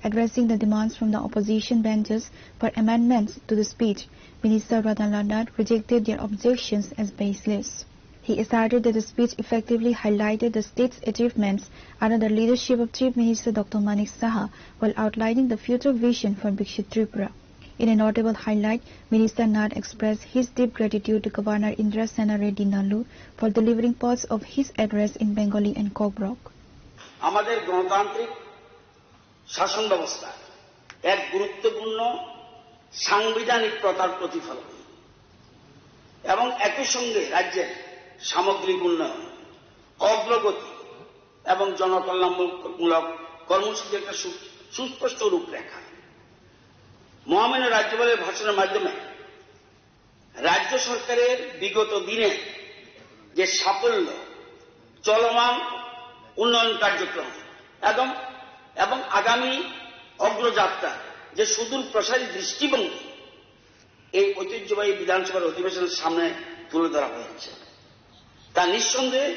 Addressing the demands from the opposition benches for amendments to the speech, Minister Ratan Lal Nath rejected their objections as baseless. He asserted that the speech effectively highlighted the state's achievements under the leadership of Chief Minister Doctor Manik Saha while outlining the future vision for Viksit Tripura. In a notable highlight, Minister Nath expressed his deep gratitude to Governor Indrasena Reddy Nallu for delivering parts of his address in Bengali and Kokborok. আমাদের গণতান্ত্রিক শাসন ব্যবস্থা এক গুরুত্বপূর্ণ সাংবিধানিক প্রথার প্রতিফলন এবং একই সঙ্গে রাজ্যের সামগ্রিক উন্নয়ন, অগ্রগতি এবং জনকল্যাণমূলক কর্মসূচির একটা সু-, সুস্পষ্ট রূপরেখা। মহামান্য রাজ্যপালের ভাষণের মাধ্যমে রাজ্য সরকারের বিগত দিনে যে সাফল্য, চলমান উন্নয়ন কার্যক্রম এবং, এবং আগামী অগ্রযাত্রা যে সুদূর প্রসারী দৃষ্টিভঙ্গি এই ঐতিহ্যবাহী বিধানসভার অধিবেশনের সামনে তুলে ধরা হয়েছে, তা নিঃসন্দেহে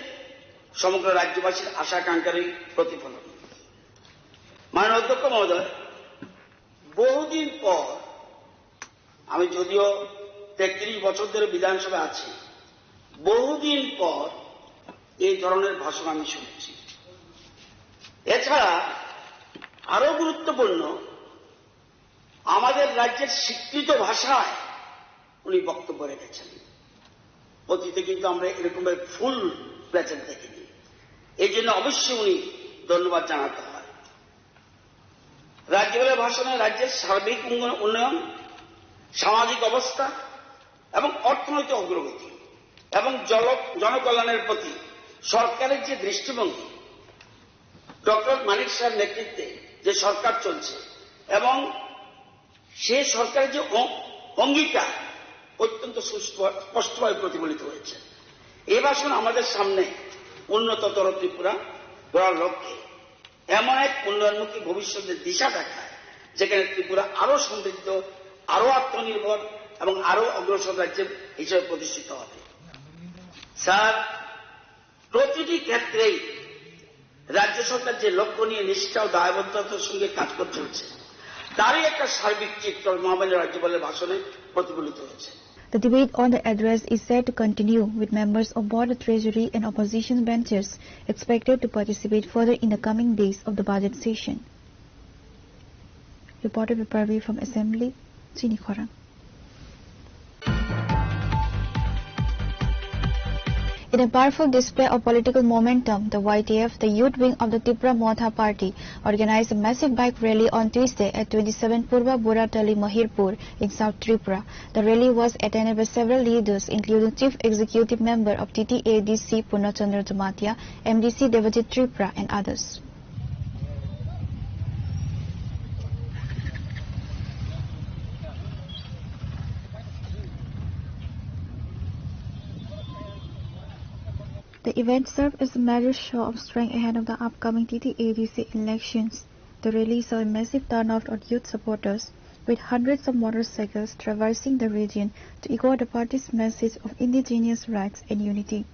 সমগ্র রাজ্যবাসীর আশা আকাঙ্ক্ষারই প্রতিফলন। মাননীয় অধ্যক্ষ মহোদয়, বহুদিন পর, আমি যদিও তেত্রিশ বছর ধরে বিধানসভায় আছি, বহুদিন পর এই ধরনের ভাষণ আমি শুনেছি। এছাড়া আরো গুরুত্বপূর্ণ, আমাদের রাজ্যের স্বীকৃত ভাষায় উনি বক্তব্য রেখেছেন। অতীতে কিন্তু আমরা এরকম ভাবে ফুল প্লেজেন্ট দেখিনি, এই জন্য অবশ্যই উনি ধন্যবাদ জানাতে হয়। রাজ্যপালের ভাষণে রাজ্যের সার্বিক উন্নয়ন, উন্নয়ন, সামাজিক অবস্থা এবং অর্থনৈতিক অগ্রগতি এবং জল-, জনকল্যাণের প্রতি সরকারের যে দৃষ্টিভঙ্গি, ডক্টর মানিক শাহর নেতৃত্বে যে সরকার চলছে এবং সে সরকারের যে অ-, অঙ্গীকার অত্যন্ত সুস্প-, স্পষ্টভাবে প্রতিফলিত হয়েছে। এ ভাষণ আমাদের সামনে উন্নততর ত্রিপুরা গড়ার লক্ষ্যে এমন এক উন্নয়নমুখী ভবিষ্যতের দিশা দেখায়, যেখানে ত্রিপুরা আরো সমৃদ্ধ, আরো আত্মনির্ভর এবং আরো অগ্রসর রাজ্য হিসেবে প্রতিষ্ঠিত হবে। স্যার, প্রতিটি ক্ষেত্রেই রাজ্য সরকার যে লক্ষ্য নিয়ে নিষ্ঠা ও দায়বদ্ধতার সঙ্গে কাজ করে চলছে, তারই একটা সার্বিক চিত্র মহামান্য রাজ্যপালের ভাষণে প্রতিফলিত হয়েছে। The debate on the address is set to continue, with members of both the Treasury and opposition benches expected to participate further in the coming days of the budget session. Reported by Parvi from Assembly, Chini Khorang. In a powerful display of political momentum, the Y T F, the youth wing of the Tipra Motha Party, organized a massive bike rally on Tuesday at twenty-seven Purba Buratali Mahirpur in South Tripura. The rally was attended by several leaders, including Chief Executive Member of T T A D C Purna Chandra Jamatia, M D C Debajit Tripura, and others. The event served as a major show of strength ahead of the upcoming T T A D C elections. The rally saw a massive turnout of youth supporters, with hundreds of motorcycles traversing the region to echo the party's message of indigenous rights and unity.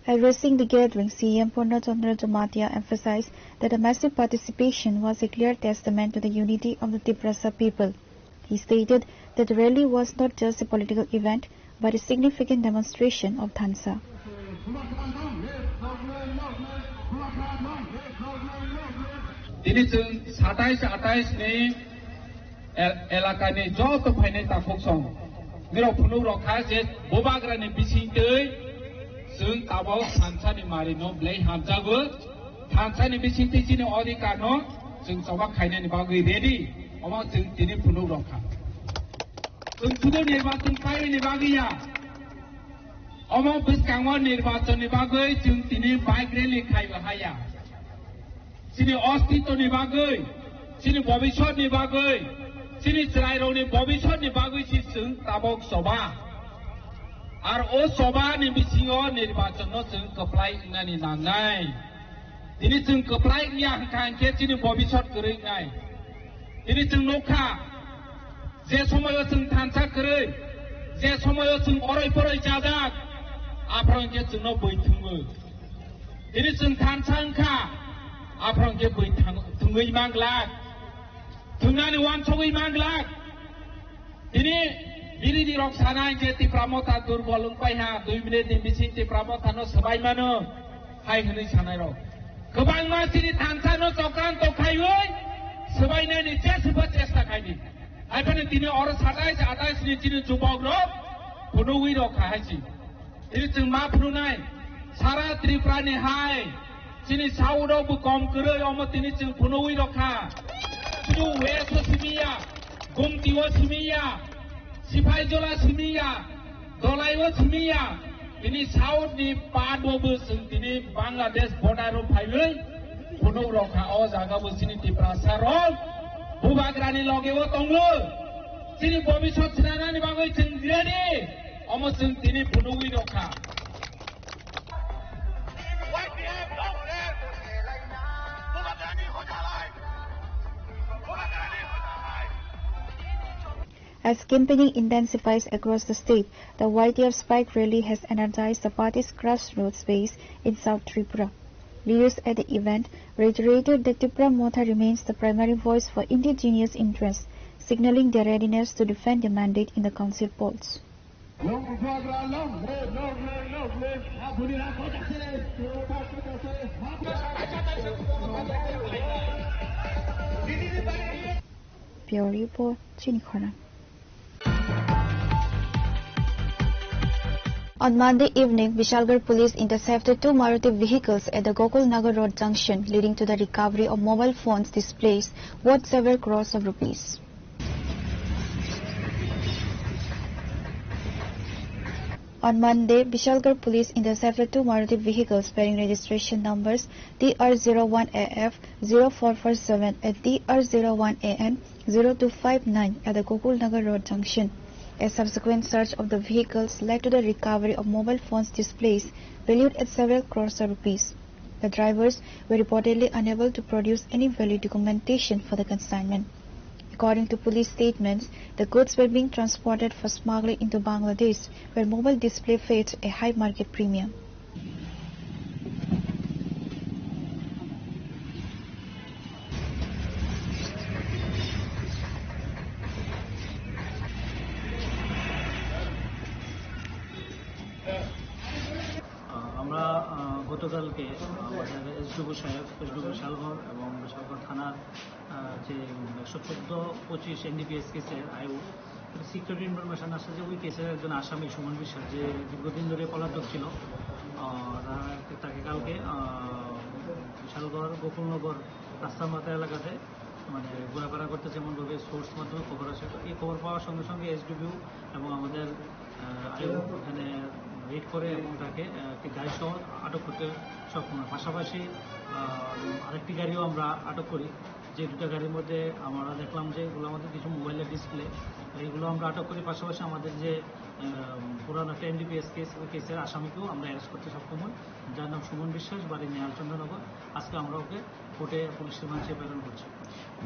Addressing the gathering, C M Purna Chandra Jamatia emphasized that the massive participation was a clear testament to the unity of the Tiprasa people. He stated that the rally was not just a political event, but a significant demonstration of Thansa. Tini chwng satais atais ni el-, elakani joto phainai takhuk song. Nirok phunuk rok kha je bubagrani bisingtwi chwng tabok thansani marino belai hamjago. Thansani bisingtwi chini odhikarno chwng choba khainani bagwi ready. Omo chwng tini phunuk rok kha. Chwng sudu nirbachon khainani bagwi ya. Omo bwskango nirbachonni bagwi chwng tini bike rally khaiwi haya. Chini ostitoni bagwi, chini bobisotni bagwi, chini chwrairokni bobisotni bagwi si chwng tabok choba. Ar o chobani bisingo nirbachonno chwng kwplai wngnani nangnai. Tini chwng kwplai wngya hwnkha hinkhe chini bobisot kwrwi wngnai. Tini chwng nukha, je somoyo chwng thansa kwrwi, je somoyo chwng oroi poroi chajak, aphano hinkhe chwngno bui thwngwi. Tini chwng thansa wngkha, aphano hinkhe bui thang-, thwngwi manglak, thwngnani uansugwi manglak. Tini biridhi rok sanai je Tipra Motha durbol wngpai ha, dui minute ni bising Tipra Motha no swbai mano, hai hwnwi sanai rok. Kwbangma chini thansa no chokranto khaiwi swbainani jeswba chesta khaidi. Hai phano tini oro satais atais ni chini jubok rok phunugwi rok kha hai si. Tini chwng ma phunuknai, sara Tripura ni hai, chini South rok bo kom kwrwi, omo tini chwng phunugwi rok kha. Chwng West o simi ya, Gumti o simi ya, Sipaijala simi ya, Dhalai o simi ya, tini South ni part o bo chwng tini Bangladesh border o phaiwi phunuk rok kha. O jaga bo chini Tiprasa rok bubagrani loge o tongo, chini bobisot swnamnani bagwi chwng ready. Omo chwng tini phunugwi rok kha. As campaigning intensifies across the state, the Y T F Spike Rally has energized the party's grassroots base in South Tripura. Leaders at the event reiterated that Tipra Motha remains the primary voice for indigenous interests, signaling their readiness to defend their mandate in the council polls. Bureau Report, Chini Khorang. On Monday evening, Bishalgarh police intercepted two Maruti vehicles at the Gokul Nagar Road junction, leading to the recovery of mobile phones displays worth several crores of rupees. On Monday, Bishalgarh police intercepted two Maruti vehicles bearing registration numbers T R zero one A F zero four four seven and T R zero one A N zero two five nine at the Gokul Nagar Road junction. A subsequent search of the vehicles led to the recovery of mobile phones displays valued at several crores of rupees. The drivers were reportedly unable to produce any valid documentation for the consignment. According to police statements, the goods were being transported for smuggling into Bangladesh, where mobile display fetched a high market premium. আহ, আমরা, আহ, গতকালকে আমাদের এসডিপিও সাহেব, এসডিপিও বিশালগড় এবং বিশালগড় থানার, আহ, যে একশো চোদ্দ পঁচিশ এনডিপিএস কেসের আইও, সিক্রেট ইনফরমেশন আসছে যে ওই কেসের একজন আসামি সুমন বিশ্বাস, যে দীর্ঘদিন ধরে পলাতক ছিল, আহ, তা-, তাকে কালকে, আহ, বিশালগড় গোকুলনগর রাস্তার মাথা এলাকাতে মানে ঘোরাফেরা করতেছে, এমনভাবে সোর্স মাধ্যমে খবর আসে। তো এই খবর পাওয়ার সঙ্গে সঙ্গে এসডিপিও এবং আমাদের, আহ, আইও এখানে রেড করে এবং তাকে, আহ, একটি গাড়ি সহ আটক করতে সক্ষম হয়। পাশাপাশি, আহ, আরেকটি গাড়িও আমরা আটক করি, যে দুটো গাড়ির মধ্যে আমরা দেখলাম যে এগুলোর মধ্যে কিছু মোবাইলের ডিসপ্লে, এইগুলো আমরা আটক করি। পাশাপাশি আমাদের যে, আহ, পুরান একটা এনডিপিএস কেস, ওই কেসের আসামিকেও আমরা অ্যারেস্ট করতে সক্ষম হই, যার নাম সুমন বিশ্বাস, বাড়ি নেহালচন্দ্রনগর। আজকে আমরা ওকে কোর্টে পুলিশ রিমান্ডে প্রেরণ করছি।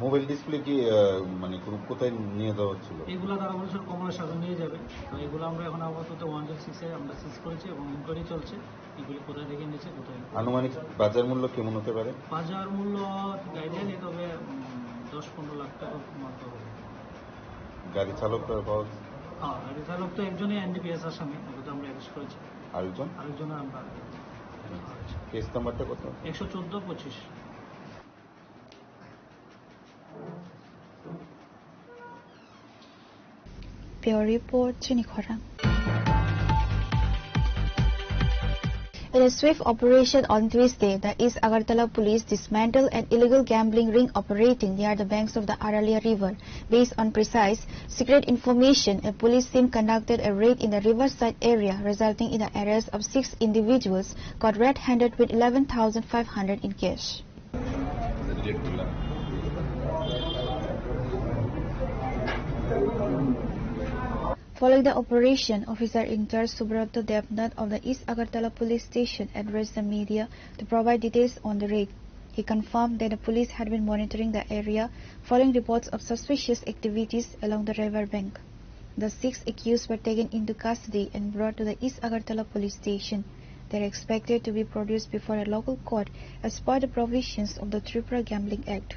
মোবাইল ডিসপ্লে কি, আহ, মানে, কোন, কোথায় নিয়ে যাওয়া হচ্ছিল? এগুলো তারা বলেছিল কমলের সাথে নিয়ে যাবে। তো এগুলো আমরা এখন আপাতত ওয়ান জিরো সিক্স এ আমরা সিজ করেছি এবং ইনকোয়ারি চলছে। এগুলি কোথায় থেকে এনেছে, কোথায়? আনুমানিক বাজার মূল্য কেমন হতে পারে? বাজার মূল্য আইডিয়া নেই, তবে, উম, দশ পনেরো লাখ টাকার মতো হবে। গাড়ি চালক, আহ, পাওয়া গেছে? হ্যাঁ, গাড়ি চালক তো একজনই এনডিপিএস আসামি, ওকে তো আমরা অ্যারেস্ট করেছি। আরেকজন? আরেকজন আমরা কেস নাম্বারটা কত? একশো চোদ্দ পঁচিশ। Bureau Report, Chini Khorang. In a swift operation on Tuesday, the East Agartala police dismantled an illegal gambling ring operating near the banks of the Aralia River. Based on precise secret information, a police team conducted a raid in the riverside area, resulting in the arrest of six individuals caught red-handed with eleven thousand five hundred in cash. Following the operation, officer in charge Subrata Debnath of the East Agartala Police Station addressed the media to provide details on the raid. He confirmed that the police had been monitoring the area following reports of suspicious activities along the river bank. The six accused were taken into custody and brought to the East Agartala Police Station. They are expected to be produced before a local court as per the provisions of the Tripura Gambling Act.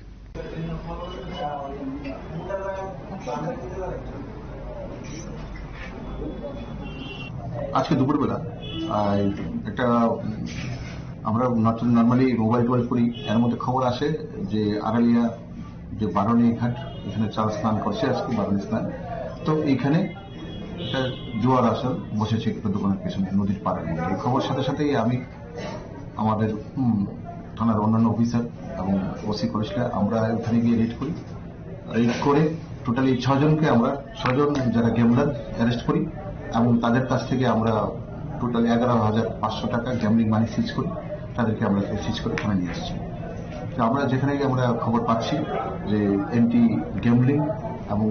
আজকে দুপুরবেলা, আহ, একটা, উম, আমরা normally mobile টোবাইল করি, এর মধ্যে খবর আসে যে আড়ালিয়া যে বারুণী ঘাট, এখানে চাল স্নান করছে আজকে, বারুণী স্নান। তো এইখানে একটা জোয়ার আসর বসেছে একটা দোকানের পেছনে নদীর পাড়ের মধ্যে। এই খবর সাথে সাথেই আমি আমাদের, উম, থানার অন্যান্য অফিসার এবং ওসি করেছিলেন, আমরা ওখানে গিয়ে রেড করি। রেড করে টোটালি ছজনকে আমরা, ছজন যারা গ্যাম্বলার অ্যারেস্ট করি এবং তাদের কাছ থেকে আমরা টোটাল এগারো হাজার পাঁচশো টাকা গ্যাম্বলিং মানি সিজ করি, তাদেরকে আমরা সিজ করে থানায় নিয়ে আসছি। তো আমরা যেখানেই আমরা খবর পাচ্ছি যে অ্যান্টি গ্যাম্বলিং এবং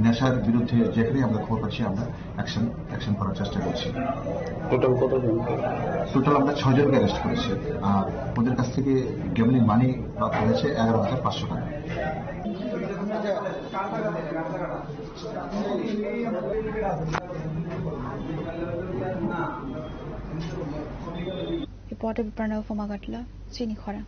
নেশার বিরুদ্ধে যেখানেই আমরা খবর পাচ্ছি, আমরা অ্যাকশন, অ্যাকশন করার চেষ্টা করছি। টোটাল কতজন? টোটাল আমরা ছয়জনকে অ্যারেস্ট করেছি, আর ওদের কাছ থেকে গ্যাম্বলিং মানি প্রাপ্ত হয়েছে এগারো হাজার পাঁচশো টাকা। Reporter Pranav from Agartala, Chini Khorang.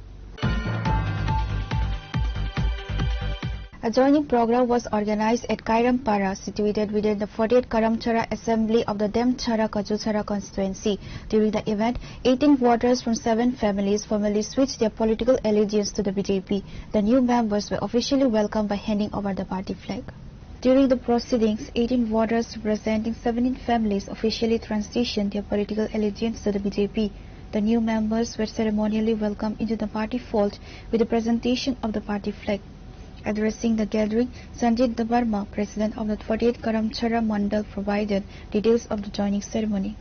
A joining program was organized at Kairampara, situated within the forty-eight Karamchara Assembly of the Demchara Kachuchara constituency. During the event, eighteen voters from seven families formally switched their political allegiance to the B J P. The new members were officially welcomed by handing over the party flag. During the proceedings, eighteen voters representing seventeen families officially transitioned their political allegiance to the B J P. The new members were ceremonially welcomed into the party fold with the presentation of the party flag. Addressing the gathering, Sanjit Debbarma, president of the forty-eight Karamchara Mandal, provided details of the joining ceremony.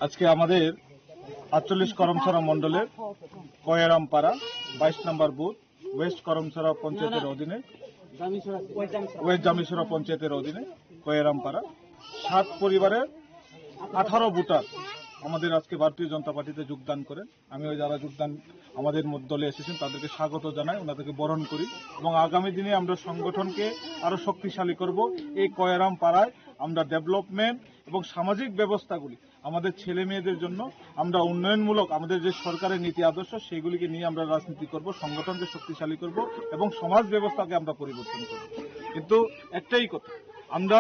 আজকে আমাদের আটচল্লিশ করমছড়া মণ্ডলের কয়েরামপাড়া বাইশ নম্বর booth, West Karamchhara পঞ্চায়েতের অধীনে, ওয়েস্ট জামিছড়া পঞ্চায়েতের অধীনে কয়েরামপাড়া, সাত পরিবারের আঠারো ভোটার আমাদের আজকে ভারতীয় জনতা পার্টিতে যোগদান করেন। আমিও যারা যোগদান আমাদের মধ্য দলে এসেছেন তাদেরকে স্বাগত জানাই, ওনাদেরকে বরণ করি এবং আগামী দিনে আমরা সংগঠনকে আরো শক্তিশালী করব। এই কয়রাম পাড়ায় আমরা ডেভেলপমেন্ট এবং সামাজিক ব্যবস্থাগুলি আমাদের ছেলে মেয়েদের জন্য আমরা উন্নয়নমূলক আমাদের যে সরকারের নীতি আদর্শ সেগুলিকে নিয়ে আমরা রাজনীতি করব, সংগঠনকে শক্তিশালী করব এবং সমাজ ব্যবস্থাকে আমরা পরিবর্তন করব। কিন্তু একটাই কথা, আমরা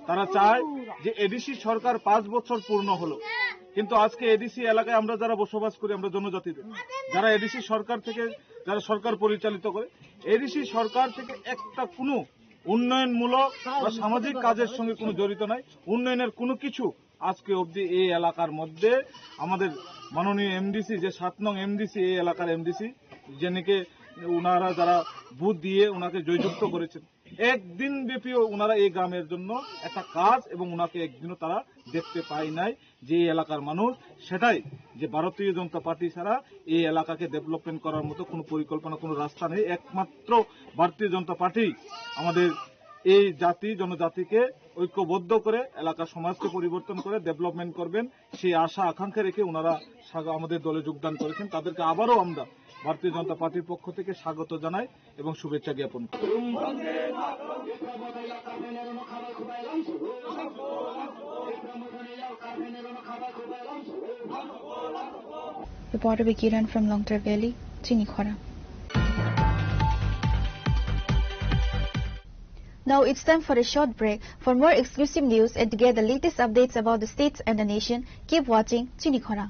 তারা চায় যে এডিসি সরকার পাঁচ বছর পূর্ণ হলো, কিন্তু আজকে এডিসি এলাকায় আমরা যারা বসবাস করি, আমরা জনজাতিদের, যারা এডিসি সরকার থেকে, যারা সরকার পরিচালিত করে, এডিসি সরকার থেকে একটা কোনো উন্নয়নমূলক বা সামাজিক কাজের সঙ্গে কোনো জড়িত নাই। উন্নয়নের কোনো কিছু আজকে অবধি এই এলাকার মধ্যে আমাদের মাননীয় এমডিসি, যে সাত নং এমডিসি, এই এলাকার এমডিসি, যেনাকে ওনারা যারা ভোট দিয়ে ওনাকে জয়যুক্ত করেছেন, একদিন ব্যাপীও ওনারা এই গ্রামের জন্য একটা কাজ এবং ওনাকে একদিনও তারা দেখতে পায় নাই। যে এই এলাকার মানুষ, সেটাই যে ভারতীয় জনতা পার্টি ছাড়া এই এলাকাকে ডেভেলপমেন্ট করার মতো কোনো পরিকল্পনা, কোনো রাস্তা নেই। একমাত্র ভারতীয় জনতা পার্টি আমাদের এই জাতি জনজাতিকে ঐক্যবদ্ধ করে এলাকার সমাজকে পরিবর্তন করে ডেভেলপমেন্ট করবেন, সেই আশা আকাঙ্ক্ষা রেখে ওনারা স্বাগ-, আমাদের দলে যোগদান করেছেন। তাদেরকে আবারও আমরা ভারতীয় জনতা পার্টির পক্ষ থেকে স্বাগত জানাই এবং শুভেচ্ছা জ্ঞাপন করি। Reporter Vikiran from Longtar Valley, Chinikhora. Now it's time for a short break. For more exclusive news and to get the latest updates about the states and the nation, keep watching Chinikhora.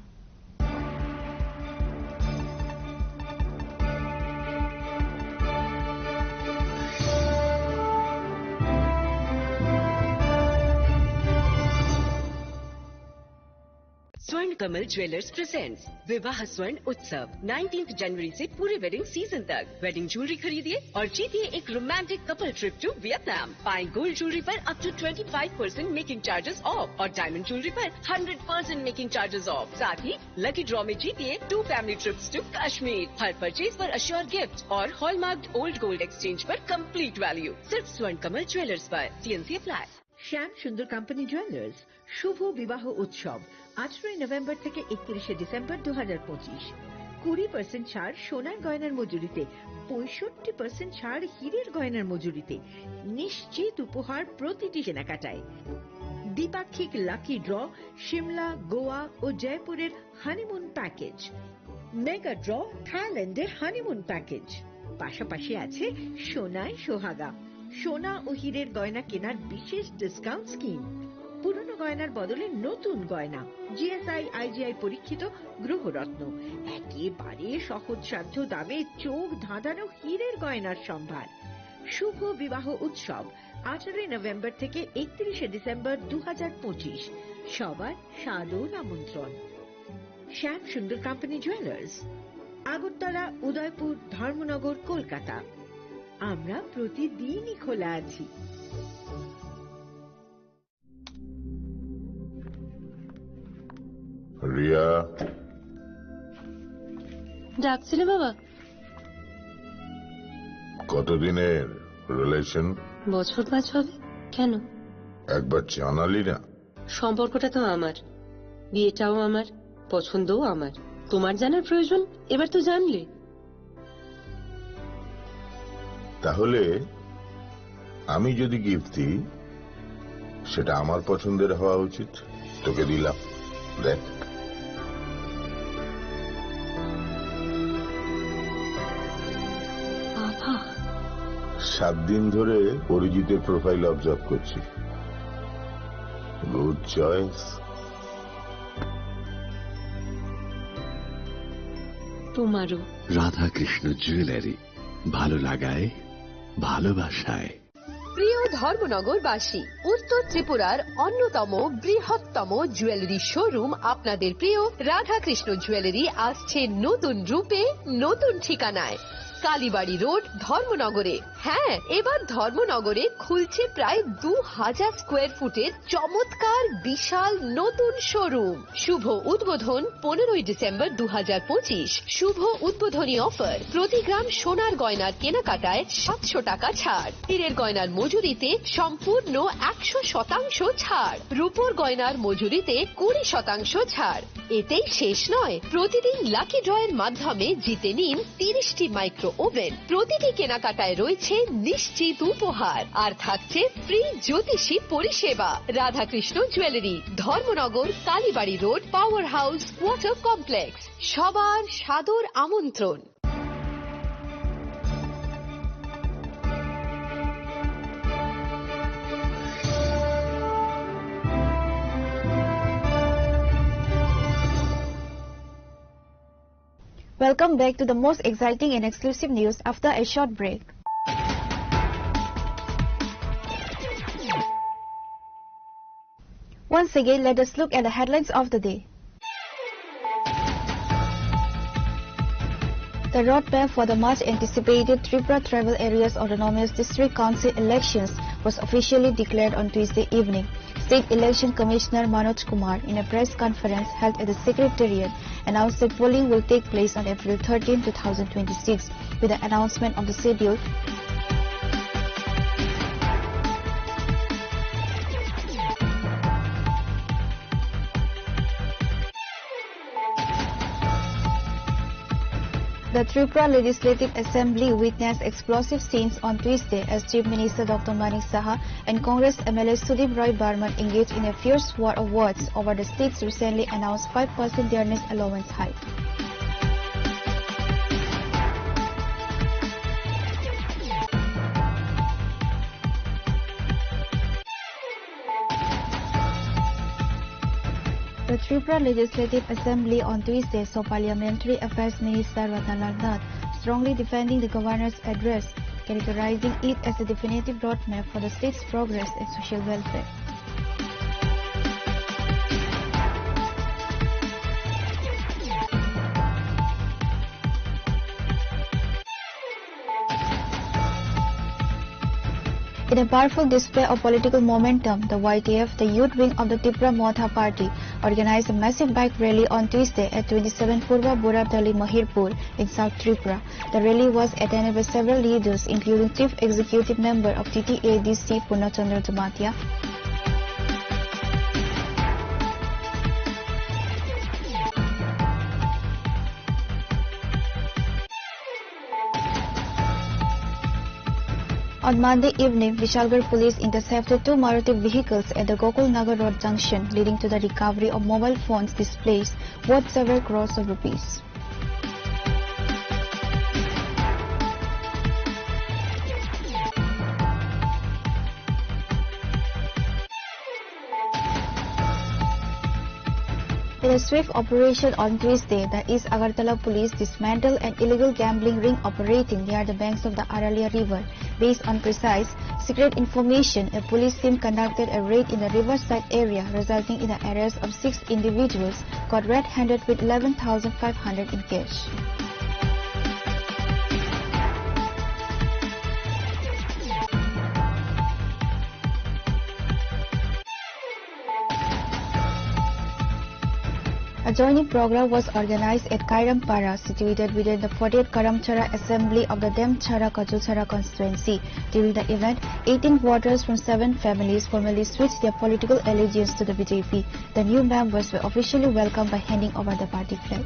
स्वर्ण Kamal jewellers presents विवाह स्वर्ण उत्सव, नाइनटीन्थ जनवरी से पूरे wedding season तक। Wedding jewellery खरीदिए और जीतिए एक romantic couple trip to Vietnam. पाएं गोल्ड ज्वेलरी पर up to twenty five percent making charges off और डायमंड ज्वेलरी पर hundred percent making charges off. साथ ही लकी ड्रॉ में जीतिए two family trips to Kashmir. हर परचेज पर अश्योर गिफ्ट और हॉलमार्क्ड ओल्ड गोल्ड एक्सचेंज पर कंप्लीट वैल्यू। सिर्फ स्वर्ण कमल ज्वेलर्स पर। T N C apply. শ্যাম সুন্দর কোম্পানি জুয়েলার্স শুভ বিবাহ উৎসব, আঠারোই নভেম্বর থেকে একত্রিশে ডিসেম্বর দু হাজার পঁচিশ। কুড়ি পার্সেন্ট ছাড় সোনার গয়নার মজুরিতে, পঁয়ষট্টি পার্সেন্ট ছাড় হীরের গয়নার মজুরিতে, নিশ্চিত উপহার প্রতিটি কেনাকাটায়। দ্বিপাক্ষিক লাকি ড্র, সিমলা, গোয়া ও জয়পুরের হানিমুন প্যাকেজ। মেগা ড্র, থাইল্যান্ডের হানিমুন প্যাকেজ। পাশাপাশি আছে সোনায় সোহাগা, সোনা ও হীরের গয়না কেনার বিশেষ ডিসকাউন্ট স্কিম। পুরনো গয়নার বদলে নতুন গয়না, জিএসআই আইজিআই পরীক্ষিত গ্রহরত্ন, একেবারে সহজসাধ্য দামে চোখ ধাঁধানো হীরের গয়নার সম্ভার। শুভ বিবাহ উৎসব, আঠারোই নভেম্বর থেকে একত্রিশে ডিসেম্বর দু হাজার পঁচিশ। সবার সাদর আমন্ত্রণ। শ্যাম সুন্দর কোম্পানি জুয়েলার্স, আগরতলা, উদয়পুর, ধর্মনগর, কলকাতা। আমরা প্রতিদিনই খোলা আছি। রিয়া। ডাকছিলে বাবা? কতদিনের রিলেশন? বছর পাঁচ হবে। কেন? একবার জানালি না। সম্পর্কটা তো আমার, বিয়েটাও আমার, পছন্দও আমার। তোমার জানার প্রয়োজন, এবার তো জানলে। তাহলে আমি যদি গিফট দিই, সেটা আমার পছন্দের হওয়া উচিত। তোকে দিলাম, দেখ। বাবা। সাত দিন ধরে অরিজিতের প্রোফাইল অবজার্ভ করছি। Good choice. তোমারও। রাধাকৃষ্ণ জুয়েলারি, ভালো লাগায়, ভালোবাসায়। প্রিয় ধর্মনগরবাসী, উত্তর ত্রিপুরার অন্যতম বৃহত্তম জুয়েলারি শোরুম আপনাদের প্রিয় রাধাকৃষ্ণ জুয়েলারি আসছে নতুন রূপে, নতুন ঠিকানায়, কালীবাড়ি রোড, ধর্মনগরে। হ্যাঁ, এবার ধর্মনগরে খুলছে প্রায় দু হাজার স্কোয়ার ফুটের চমৎকার বিশাল নতুন শোরুম। শুভ উদ্বোধন পনেরোই ডিসেম্বর দু হাজার পঁচিশ। শুভ উদ্বোধনী অফার, প্রতি গ্রাম সোনার গয়নার কেনাকাটায় সাতশো টাকা ছাড়, হীরের গয়নার মজুরিতে সম্পূর্ণ একশো শতাংশ ছাড়, রূপোর গয়নার মজুরিতে কুড়ি শতাংশ ছাড়। এতেই শেষ নয়, প্রতিদিন লাকি ড্রয়ের মাধ্যমে জিতে নিন তিরিশটি মাইক্রো ওভেন। প্রতিটি কেনাকাটায় রয়েছে নিশ্চিত উপহার, আর থাকছে ফ্রি জ্যোতিষী পরিষেবা। Radhakrishna jewellery, Dharmanagar, Kalibari road, power house water complex. সবার সাদর আমন্ত্রণ। Welcome back to the most exciting and exclusive news after a short break. Once again, let us look at the headlines of the day. The roadmap for the much anticipated Tripura Tribal Areas Autonomous District Council elections was officially declared on Tuesday evening. State Election Commissioner Manoj Kumar, in a press conference held at the Secretariat, announced that polling will take place on April thirteen, two thousand twenty-six. With the announcement of the schedule, the Tripura Legislative Assembly witnessed explosive scenes on Tuesday as Chief Minister Doctor Manik Saha and Congress M L A Sudip Roy Barman engaged in a fierce war of words over the state's recently announced five percent dearness allowance hike. The Tripura Legislative Assembly on Tuesday saw Parliamentary Affairs Minister Ratnalal Nath strongly defending the governor's address, characterizing it as a definitive roadmap for the state's progress and social welfare. In a powerful display of political momentum, the Y T F, the youth wing of the Tipra Motha Party, organized a massive bike rally on Tuesday at twenty-seven Purba Buradali Mahirpur in South Tripura. The rally was attended by several leaders, including Chief Executive Member of T T A D C Purna Chandra Jamatia, On Monday evening, Bishalgarh police intercepted two Maruti vehicles at the Gokul Nagar Road junction, leading to the recovery of mobile phones displays worth several crores of rupees. In a swift operation on Tuesday, the East Agartala police dismantled an illegal gambling ring operating near the banks of the Aralia River. Based on precise, secret information, a police team conducted a raid in the riverside area, resulting in the arrest of six individuals caught red-handed with eleven thousand five hundred in cash. A joining program was organized at Kairampara, situated within the fortieth Karamchara Assembly of the Demchara Kachulchara constituency. During the event, eighteen voters from seven families formally switched their political allegiance to the B J P. The new members were officially welcomed by handing over the party flag.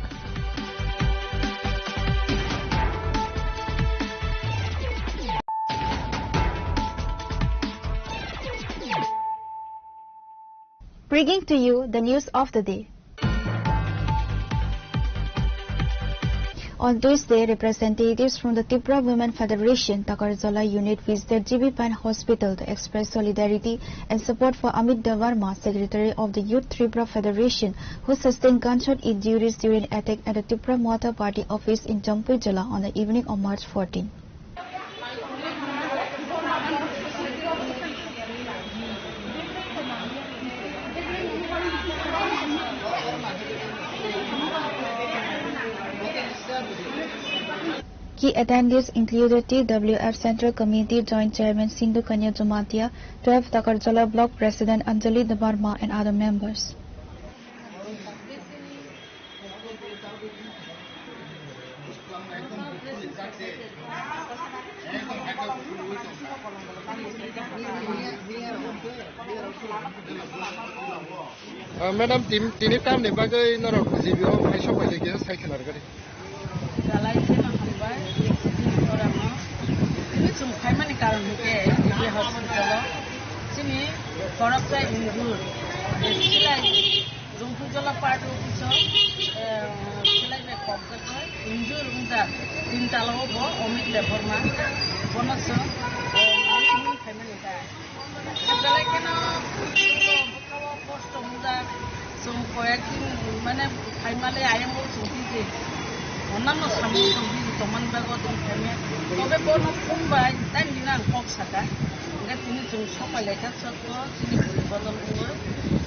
Bringing to you the news of the day. On Tuesday, representatives from the Tipra Women Federation Takarjala unit visited G B Pant Hospital to express solidarity and support for Amit Debbarma, secretary of the Youth Tripura Federation, who sustained gunshot injuries during attack at the Tipra Motha Party office in Jampuijala on the evening of March fourteen. Key attendees included T W F Central Committee Joint Chairman Sindhu Kanya Jamatia, twelve Takarjala Block President Anjali Debbarma, and other members. Ah, madam, tin-, tini tamni bagwi norok B J P o phai sok bai kisa sai khwna rwgwi. Jalai khe no hambai, chini borano. Chini chwng phaimani karon hinkhe, Hospital o chini khoroksa injur, silai Rungpui Jola Party Office o, eh, silai bai kok jak bai injur wngjak, tin tala o bo Omit Debbarma, bono chwng, eh, nini hwn phaimani ta. Belai kheno bwkha o kosto wngjak, chwng koyek din mane phaimale ayang o chwng tiji. Onano samung chwng tiji tongmani bagwi chwng phaimya. Tobe bono phone bai tei nini ang kok saka. Hwnkhe tini chwng sok pai laikha sotto, chini bwrwi bodol wngwi.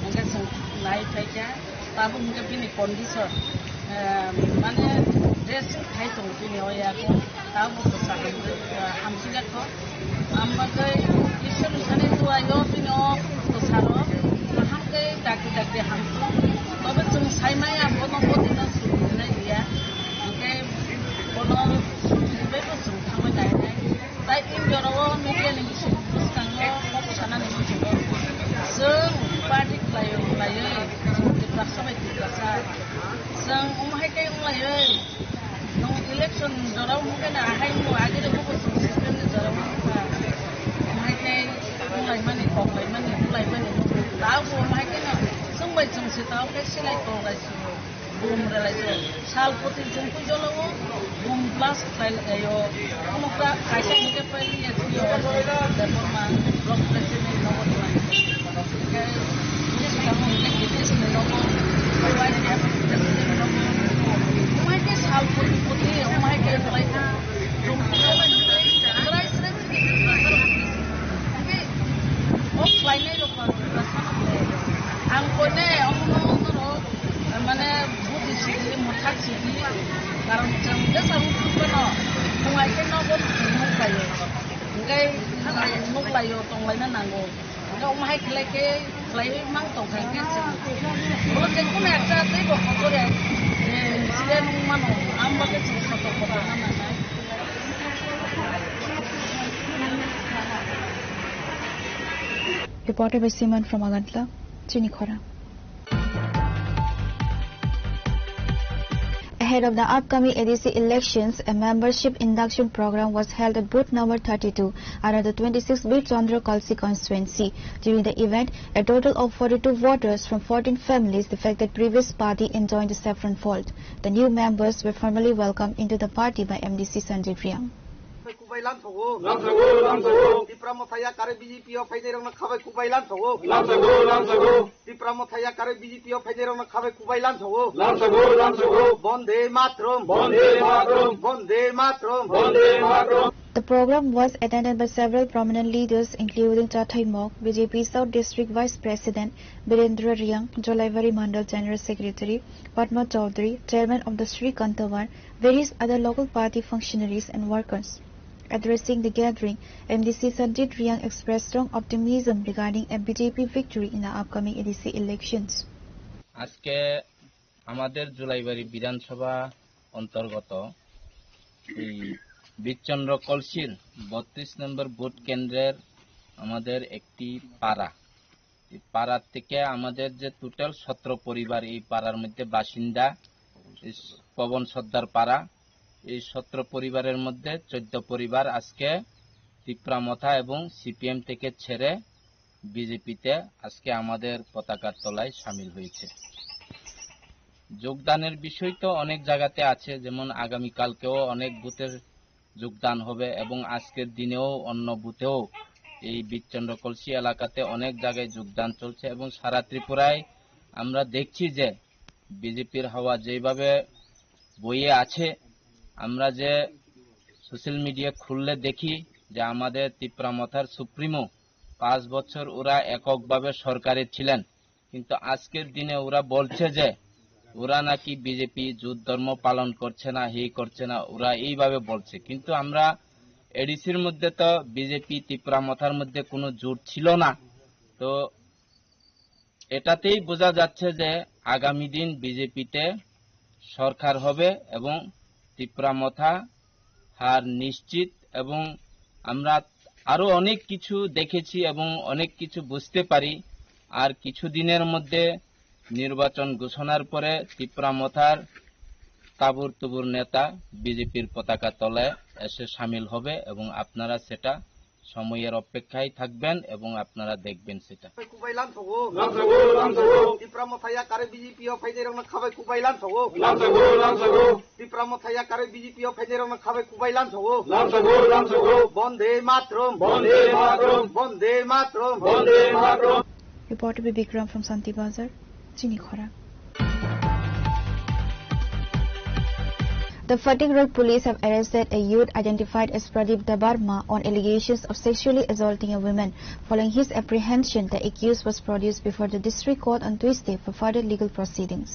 Hwnkhe chwng nai phaikha. Tabuk hwnkhe bini condition, eh, mane dressing khai tongo bini o yago. Tabuk bo sakha hwnkhe, eh, hamsijak kho. Ambagwi Iswrni thani duaio bini o bwsaro kaham khe dakti dakti hamsuk. Tobe chwng saimaya bono bodino sujinai liya. Hwnkhe bono sujinaibo chwng thangwi nainai. Tai in jorao media ni bising bwskango kok sanani muchungo. Chwng party khlaio khlaiwi chwng Tiprasa bai Tiprasa. Chwng wng hai khe wng laiwi. Nwng election jorao wng khe na ahai wng age de bubo chwng C P M ni jorao wng kha. Wng hai khe wng laimani, kok laimani, wng laimani. Tao bo wng hai khe no chwng bai chwng se tao khe silai kok lai se. Bum rwlaijak. Sal poti chwng pui jolo o bum blast khlai laio. Omo kra kaisa hwnkhe phailiya chini o Debbarma block president nogo tonglaio. Hwnkhe chini swkang hwnkhe K P S ni nogo, Y P F president nogo. Omo hai khe sal poti poti omo hai khe khlai kha. Chwng pui jolo hwnkhe chwrai chwrai chini hwnkhe o khlainai rok ba. Ang koine omono norok, mane, buji sidi, mwthak sidi, karon chwng jesa rukhuphano, khungai khe nogo nuklaio. Hwnkhe nuklaio, tonglaina nango. Hwnkhe omo hai khlai khe, khlaiwi mang tongkha hwnkhe chwng. Bo je kunu ekta tei bo kotor ya, eh, side nung mano, ang bagwi chwng sotok kotor ma nangnai. Reported by Simon from Agartala, Chini Khorang. Ahead of the upcoming A D C elections, a membership induction program was held at booth number thirty-two under the twenty-six Bir Chandra Kalsi constituency. During the event, a total of forty-two voters from fourteen families defected previous party and joined the Saffron Fold. The new members were formally welcomed into the party by M D C Sanjay Reang. Kubai lamsogo. Lamsogo, lamsogo. Tipra Motha yakarwi B J P o phainairokno khabai kubai lamsogo. Lamsogo, lamsogo. Tipra Motha yakarwi B J P o phainairokno khabai kubai lamsogo. Lamsogo, lamsogo. Bonde Matram. Bonde Matram. Bonde Matram. Bonde Matram. The program was attended by several prominent leaders, including Chathai Mok, B J P South District Vice President Birendra Reang, Jolaibari Mandal General Secretary Padma Chaudhary, Chairman of the Sri Kanthavan, various other local party functionaries and workers. Addressing the gathering, M D C Sanjit Reang expressed strong optimism regarding a B J P victory in the upcoming A D C elections. আজকে আমাদের জুলাইবাড়ি বিধানসভা অন্তর্গত এই বীরচন্দ্র কলসির বত্রিশ নম্বর ভোট কেন্দ্রের আমাদের একটি পাড়া, এই পাড়ার থেকে আমাদের যে টোটাল সতেরো পরিবার এই পাড়ার মধ্যে বাসিন্দা, এই পবন সর্দার পাড়া, এই সতেরো পরিবারের মধ্যে চোদ্দ পরিবার আজকে তিপ্রা মথা এবং সিপিএম থেকে ছেড়ে বিজেপিতে আজকে আমাদের পতাকার তলায় সামিল হয়েছে। যোগদানের বিষয় তো অনেক জায়গাতে আছে, যেমন আগামীকালকেও অনেক বুথের যোগদান হবে এবং আজকের দিনেও অন্য বুথেও এই বীরচন্দ্র কলসি এলাকাতে অনেক জায়গায় যোগদান চলছে এবং সারা ত্রিপুরায় আমরা দেখছি যে বিজেপির হাওয়া যেভাবে বইয়ে আছে। আমরা যে সোশ্যাল মিডিয়া খুললে দেখি যে আমাদের তিপ্রা মথার সুপ্রিমো পাঁচ বছর ওরা এককভাবে সরকারে ছিলেন, কিন্তু আজকের দিনে ওরা বলছে যে ওরা নাকি বিজেপি জুট ধর্ম পালন করছে না, হি করছে না, ওরা এইভাবে বলছে। কিন্তু আমরা এডিসির মধ্যে তো বিজেপি তিপ্রা মথার মধ্যে কোনো জুট ছিল না। তো এটাতেই বোঝা যাচ্ছে যে আগামী দিন বিজেপিতে সরকার হবে এবং তিপ্রা মথা হার নিশ্চিত। এবং আমরা আরো অনেক কিছু দেখেছি এবং অনেক কিছু বুঝতে পারি। আর কিছু দিনের মধ্যে নির্বাচন ঘোষণার পরে তিপ্রা মথার তাবুর তুবুর নেতা বিজেপির পতাকা তলে এসে সামিল হবে এবং আপনারা সেটা সময়ের অপেক্ষায় থাকবেন এবং আপনারা দেখবেন সেটা। Kubai lamsogo. Lamsogo, lamsogo. Tipra Motha yakarwi B J P o phainairokno khabai kubai lamsogo. Lamsogo, lamsogo. Tipra Motha yakarwi B J P o phainairokno khabai kubai lamsogo. Lamsogo, lamsogo. Bonde Matram. Bonde Matram. Bonde Matram. Bonde Matram. Reporter Bibikram from Santi Bazar, Chini Khorang. The Fatikroi police have arrested a youth identified as Pradeep Debbarma on allegations of sexually assaulting a woman. Following his apprehension, the accused was produced before the district court on Tuesday for further legal proceedings.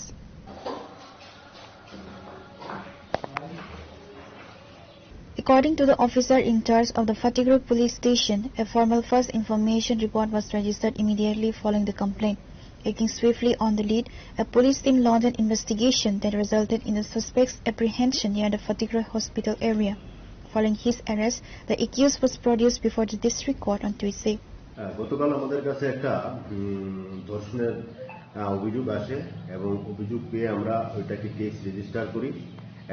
According to the officer in charge of the Fatikroi police station, a formal first information report was registered immediately following the complaint. Acting swiftly on the lead, a police team launched an investigation that resulted in the suspect's apprehension near the Fatikroi hospital area. Following his arrest, the accused was produced before the district court on Tuesday. হ্যাঁ, গতকাল আমাদের কাছে একটা, উম, ধর্ষণের, আহ, অভিযোগ আসে এবং অভিযোগ পেয়ে আমরা ওইটাকে কেস রেজিস্টার করি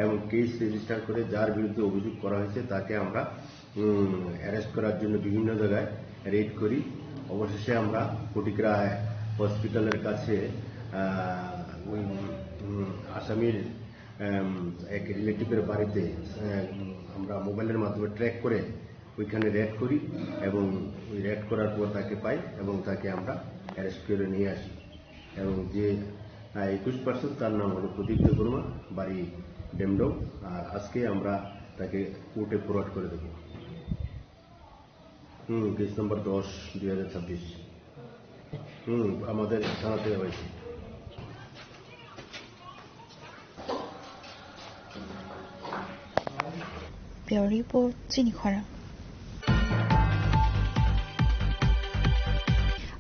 এবং কেস রেজিস্টার করে যার বিরুদ্ধে অভিযোগ করা হয়েছে তাকে আমরা, উম, অ্যারেস্ট করার জন্য বিভিন্ন জায়গায় রেড করি। অবশেষে আমরা ফটিকরা হসপিটালের কাছে, আহ, ওই, উম, আসামির, উম, এক রিলেটিভের বাড়িতে, উম, আমরা মোবাইলের মাধ্যমে ট্র্যাক করে ওইখানে রেড করি এবং ওই রেড করার পর তাকে পাই এবং তাকে আমরা অ্যারেস্ট করে নিয়ে আসি। এবং যে, আহ, একুশ পার্সেন্ট, তার নাম হলো প্রদীপ দেববর্মা, বাড়ি ডেমডং। আর আজকে আমরা তাকে কোর্টে ফরওয়ার্ড করে দেবো। হুম, কেস নাম্বার দশ, দুই হাজার ছাব্বিশ। হুম, আমাদের থানাতে হয়েছে। Bureau Report, Chini Khorang.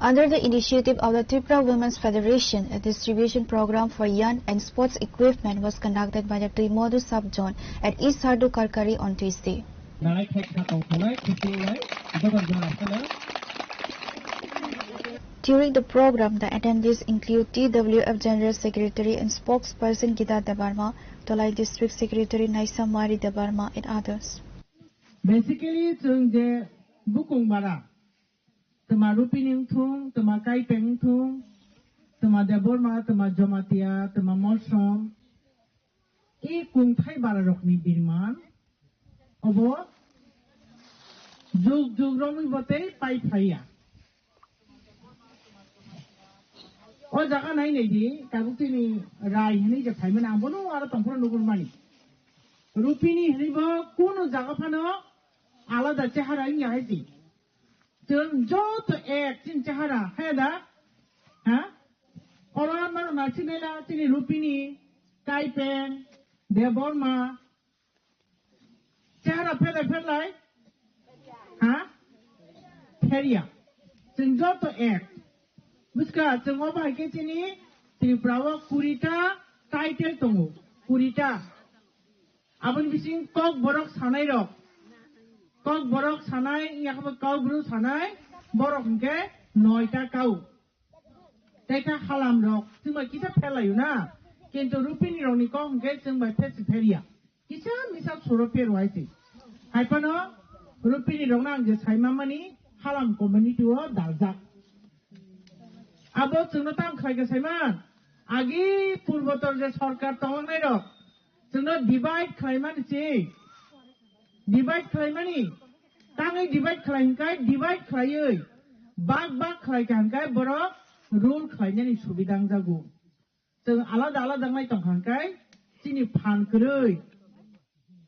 Under the initiative of the Tripura Women's Federation, a distribution program for yarn and sports equipment was conducted by the Tuimodu sub-zone at East Hardu Karkari on Tuesday. Nai thek kha tong thunai, khusi nai, dokan jora sana. During the program, the attendees include T W F General Secretary and Spokesperson Gita Debbarma, Tolai District Secretary Naisa Mari Debbarma, and others. Basically, chwng je bukung bara, twma Rupini wngthung, twma Kaipeng wngthung, twma Debbarma, twma Jamatia, twma Mosom, e kungthai bararokni birman obo jug jug romwi bo tei pai phaiya. O jaga nai nai di, tabuk tini Rai hinwi je phaimani, ang bono aro tongphuru nugurmani. Rupini hinwi bo kunu jaga phano alada chehara wngya hai di. Chwng joto ek chini chehara, hai da? Ha? Oro mano na chinela chini Rupini, Kaipeng, Debbarma, Chehara pherlai pherlai? Ha? Pherya. Chwng joto ek. Buskha, chwng o bahai khe chini Tripura o kurita title tongo. Kurita. Aboni bising kok borok sanai rok. Kok borok sanai, yakbo kok bru sanai, borok hwnkhe noita kau. Tei kha halam rok, chwng bai kisa pherlaio na. Kintu Rupini rokni kok hwnkhe chwng bai phersi pherya. Kisa misa suro pherwai se. Hai phano Rupini rokno ang je saima mani halam community o daljak. Abo chwngno tang khlai khe saiman. Agi purbotor je sorkar tonglangnai rok, chwngno divide khlaimani se. Divide khlaimani. Tangwi divide khlai hwnkhe divide khlaiwi bak bak khlai kha hwnkhe borok rule khlainani subida wngjago. Chwng alada alada wngnai tongkha hwnkhe chini phan kwrwi,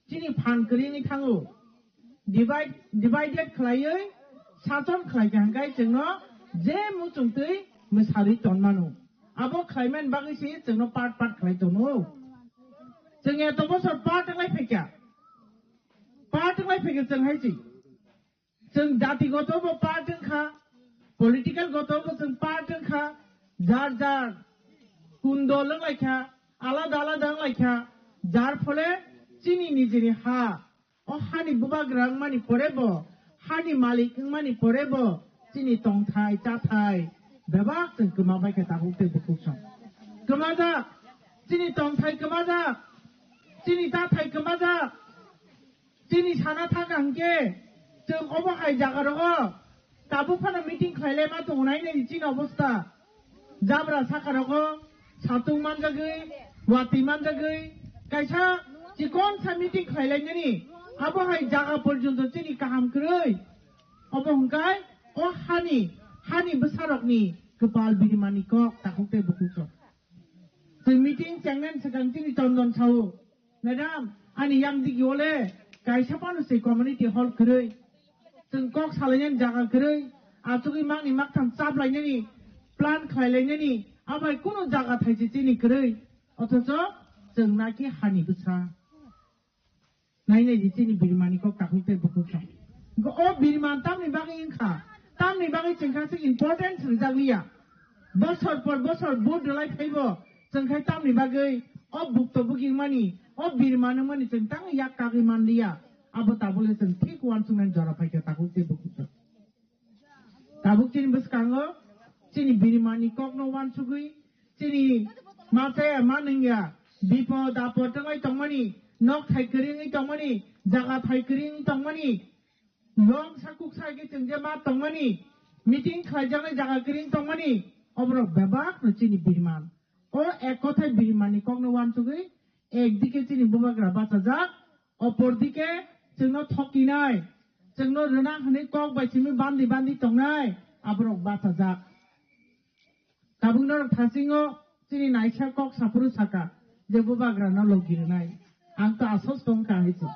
chini phan kwrwi wngwi thango. Divide, divided khlaiwi sason khlai kha hwnkhe chwngno je muchungtwi mwsarwi tonmano. Abo khlaimani bagwi se chwngno part part khlai tongo. Chwng eto bosor part wngwi phaikha. Part wngwi phaikha chwng hai se. Chwng jati goto bo part wngkha, political goto bo chwng part wngkha, jar jar kun dol wnglaikha, alada alada wnglaikha, jar phole chini nijini ha, o hani bubagra wngmani pore bo Hani malik wngmani pore bo chini tongthai, chathai bebak chwng kwma bai khe tabuk tei bukhuk song. Kwmajak, chini tongthai kwmajak, chini chathai kwmajak, chini sana thaka hwnkhe chwng obo hai jaga rogo tabuk phano meeting khlai lai ma tongo nai nai chini obosta. Jabra saka rogo satung manjagwi, watwi manjagwi, kaisa chikon sa meeting khlai lai nani abo hai jaga porjonto chini kaham kwrwi. Obo hwnkhe o hani, hani bwsarokni kwpal birimani kok takhuk tei bukhuk kok. Chwng meeting chengnani swkang chini Chondon sao, "Madam, ani yang digi ole kaisa phano se community hall kwrwi. Chwng kok salainani jaga kwrwi, achugwi makni maktham chap lainani plan khlai lainani, abai kunu jaga thaise chini kwrwi. Othocho chwng naki hani bwsa." Nai nai di chini birimani kok takhuk tei bukhuk kha. Go o biriman tamni bagwi wngkha? Tamni bagwi chwng kha se importance rijak liya. Bosor por bosor vote rwlai phaibo chwng khai tamni bagwi o bukto buging mani, o biriman wngmani chwng tang yak kagwi man liya. Abo tabule chwng thik uansuknani jora phaikha takhuk tei bukhuk kha. Tabuk chini bwskango chini birimani kokno uansugwi, chini machaya manwngya, bipod apod wngwi tongmani, nok thai kwrwi wngwi tongmani, jaga thai kwrwi wngwi tongmani, longsa kuksa khe chwng je ma tongmani, meeting khlaijaknai jaga kwrwi wngwi tongmani, oborok bebakno chini biriman. O ek kothai birimani kokno uansugwi, ekdike chini bubagra bachajak, opor dike chwngno thokinai, chwngno rwna hwnwi kok bai simi bandi bandi tongnai, aborok bachajak. Tabuk norok thasingo chini naisa kok saphuru saka je bubagrano logi rwnai. Ang to asos tongkha hai se.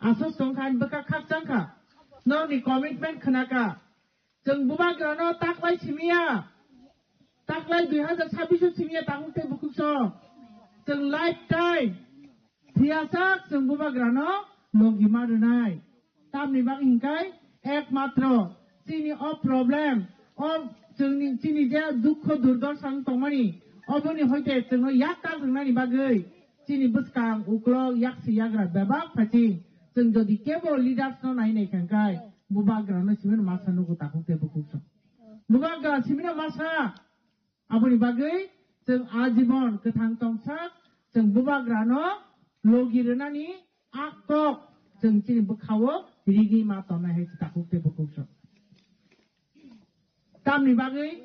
Asos tongkha ani bwkha khakchangkha. Norokni commitment khwnakha. Chwng bubagrano taklai simiya. Taklai dui hazar sabbish o simiya takhuk tei bukhuk song. Chwng lifetime phiyasak chwng bubagrano logi ma rwnai. Tamni bagwi hinkai ekmatro chini o problem, o chwngni, chini je dukho durdorsha wng tongmani, oboni hoite chwngno yak kal rwnani bagwi chini bwskang uklok yaksi yagra bebak phaising. Chwng jodi kebo leaders no nai nai kha hinkai bubagrano simino masa nugo takhuk tei bukhuk song. Bubagra simino masa. Aboni bagwi chwng ajibon kwthang tongsak, chwng bubagrano logi rwnani a kok chwng chini bwkhao rigi ma tonnai hai se takhuk tei bukhuk song. Tamni bagwi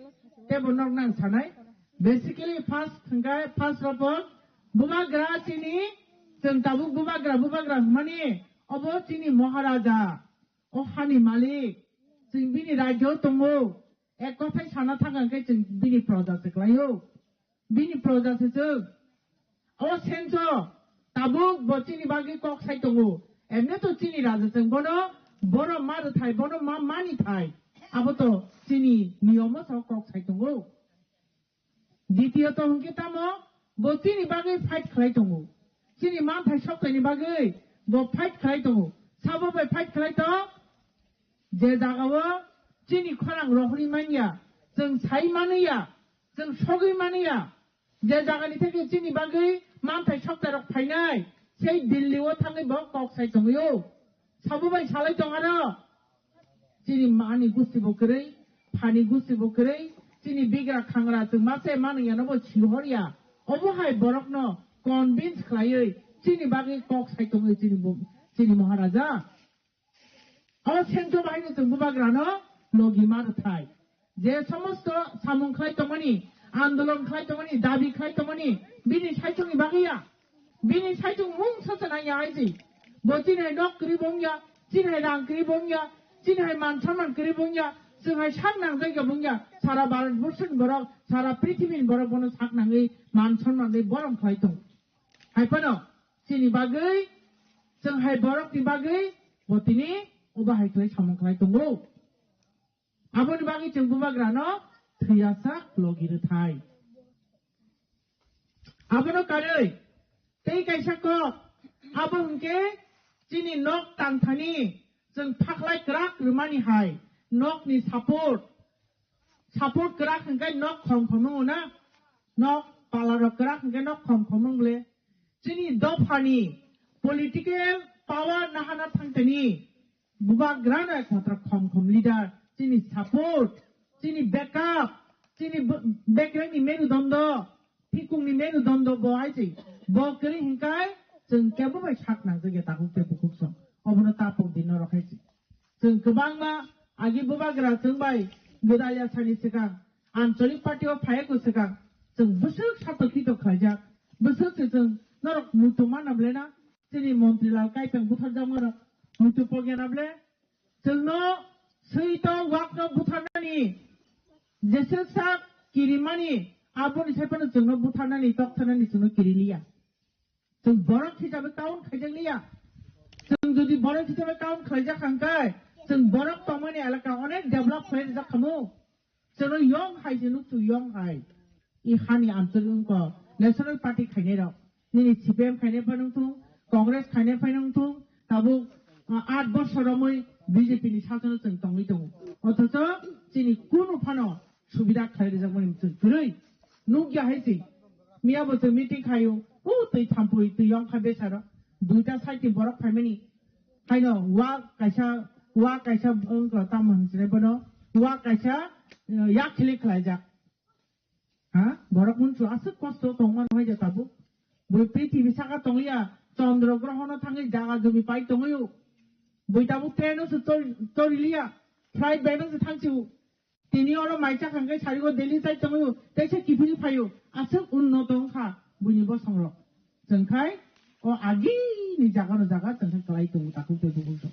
teibo nok nang sanai. Basically first hwnkhe first of all bubagra chini, chwng tabuk bubagra, bubagra hwnmani obo chini Maharaja, o hani malik, chwng bini rajyo tongo. Ek kothai sana thang hwnkhe chwng bini proja se khlaio. Bini proja se chwng. O senso tabuk bo chini bagwi kok sai tongo. Emne to chini raja chwng bono borom ma rwthai, bono ma mani thai. Abo to chini niyomo so kok sai tongo. Ditiyo to hwnkhe tamo bo chini bagwi fight khlai tongo. Chini manthai soktaini bagwi bo fight khlai tongo. Sabo bai fight khlai tong? Je jagao chini khorang rohorwi manya, chwng sai manya, chwng sogwi manya, je jagani theke chini bagwi manthai soktarok phainai, sei Delhi o thangwi bo kok sai tongwio. Sabo bai salai tong aro. Chini mani gusti bo kwrwi, phani gusti bo kwrwi, chini bigra khangra chwng mase manwiyano bo sihorya. Obo hai borokno convince khlaiwi chini bagwi kok sai tongwi chini bo-, chini Maharaja. O sengcho bahai no chwng bubagrano logi ma rwthai. Je somosto samung khlai tongmani, andolon khlai tongmani, dabi khlai tongmani, bini saichung ni bagwi ya. Bini saichung mung sacha nang ya aiji. Bo chini hai nok kwrwi bo wng ya, chini hai rang kwrwi bo wng ya, chini hai man sonman kwrwi bo wng ya, chwng hai sak nang jai ya bo wng ya. Sara Bharat Borso ni borok, sara prithibi ni borok bono sak nangwi man sonman bai borom khlai tong. Hai phano chini bagwi, chwng hai borok ni bagwi bo tini obo hai khlai samung khlai tongo. Aboni bagwi chwng bubagrano thwiyasak logi rwthai. Abono karwi tei kaisa kok, abo hwnkhe chini nok tangthani chwng phaklai kwrak rwmani hai nokni support, support kwrak hwnkhe nok khom khom wngo na, nok palarok kwrak hwnkhe nok khom khom wng le. Chini dophani political power nahana thangtani Bubagrano ekmatro khom khom leader, chini support, chini backup, chini b-, bekrengni merudondo, thikungni merudondo bo hai se. Bo kwrwi hinkai chwng kebo bai sak nangjak ya takhuk tei bukhuk song. Obono tapok di norok hai se. Chwng kwbangma agi bubagra chwng bai gwdalya sani swkang, ancholik party o phaiya ko swkang, chwng bwswk satok kitok khlaijak, bwswk se chwng norok muitu manna belai na, chini montri Lal Kaipeng butharjakma rok muitu pogya na bele, chwngno swito wakno butharnani, jeswk sak kirimani, aboni sai phano chwngno butharnani, toktharnani chwngno kiriliya. Chwng borok hisabe count khaijak liya. Chwng jodi borok hisabe count khlaijak hangkai, chwng borok tongmani elaka onek develop khlai rijak khamu. Chwngno yong hai se nukchu yong hai. I hani anchalik wngkha National Party khainai rok. Nini C P M khainai phai nungthung, Congress khainai phai nungthung, tabuk, ah, aat bosor romwi B J P ni sasono chwng tongwi tongo. Othocho chini kunu phano subida khlai rijakmani chwng kwrwi nukya hai se. Miya bo chwng meeting khaio, o twi thampui twi yong kha besaro. Duita side ni borok phaimani. Haino wa kaisa, wa kaisa wngkha tamo hinwi bono. Wa kaisa, eh, yak khilik khlaijak. Ha? Borok mun chu aswk kosto tongma rwhai ja tabuk. Bui prithibi saka tongya, Chandra grohono thangwi jaga jumi pai tongwi. Bui tabuk train o se chor-, choriliya, flight bai no se thangsiu. Tini oro mai chakha hwnkhe sarigo Delhi chai tongwi, teisa kiphilwi phaio, aswk unnoto wngkha buini bosongrok. Chwngkhai o agini jagano jaga chwngkhai kwlai tongo takhuk tei bukhuk rok.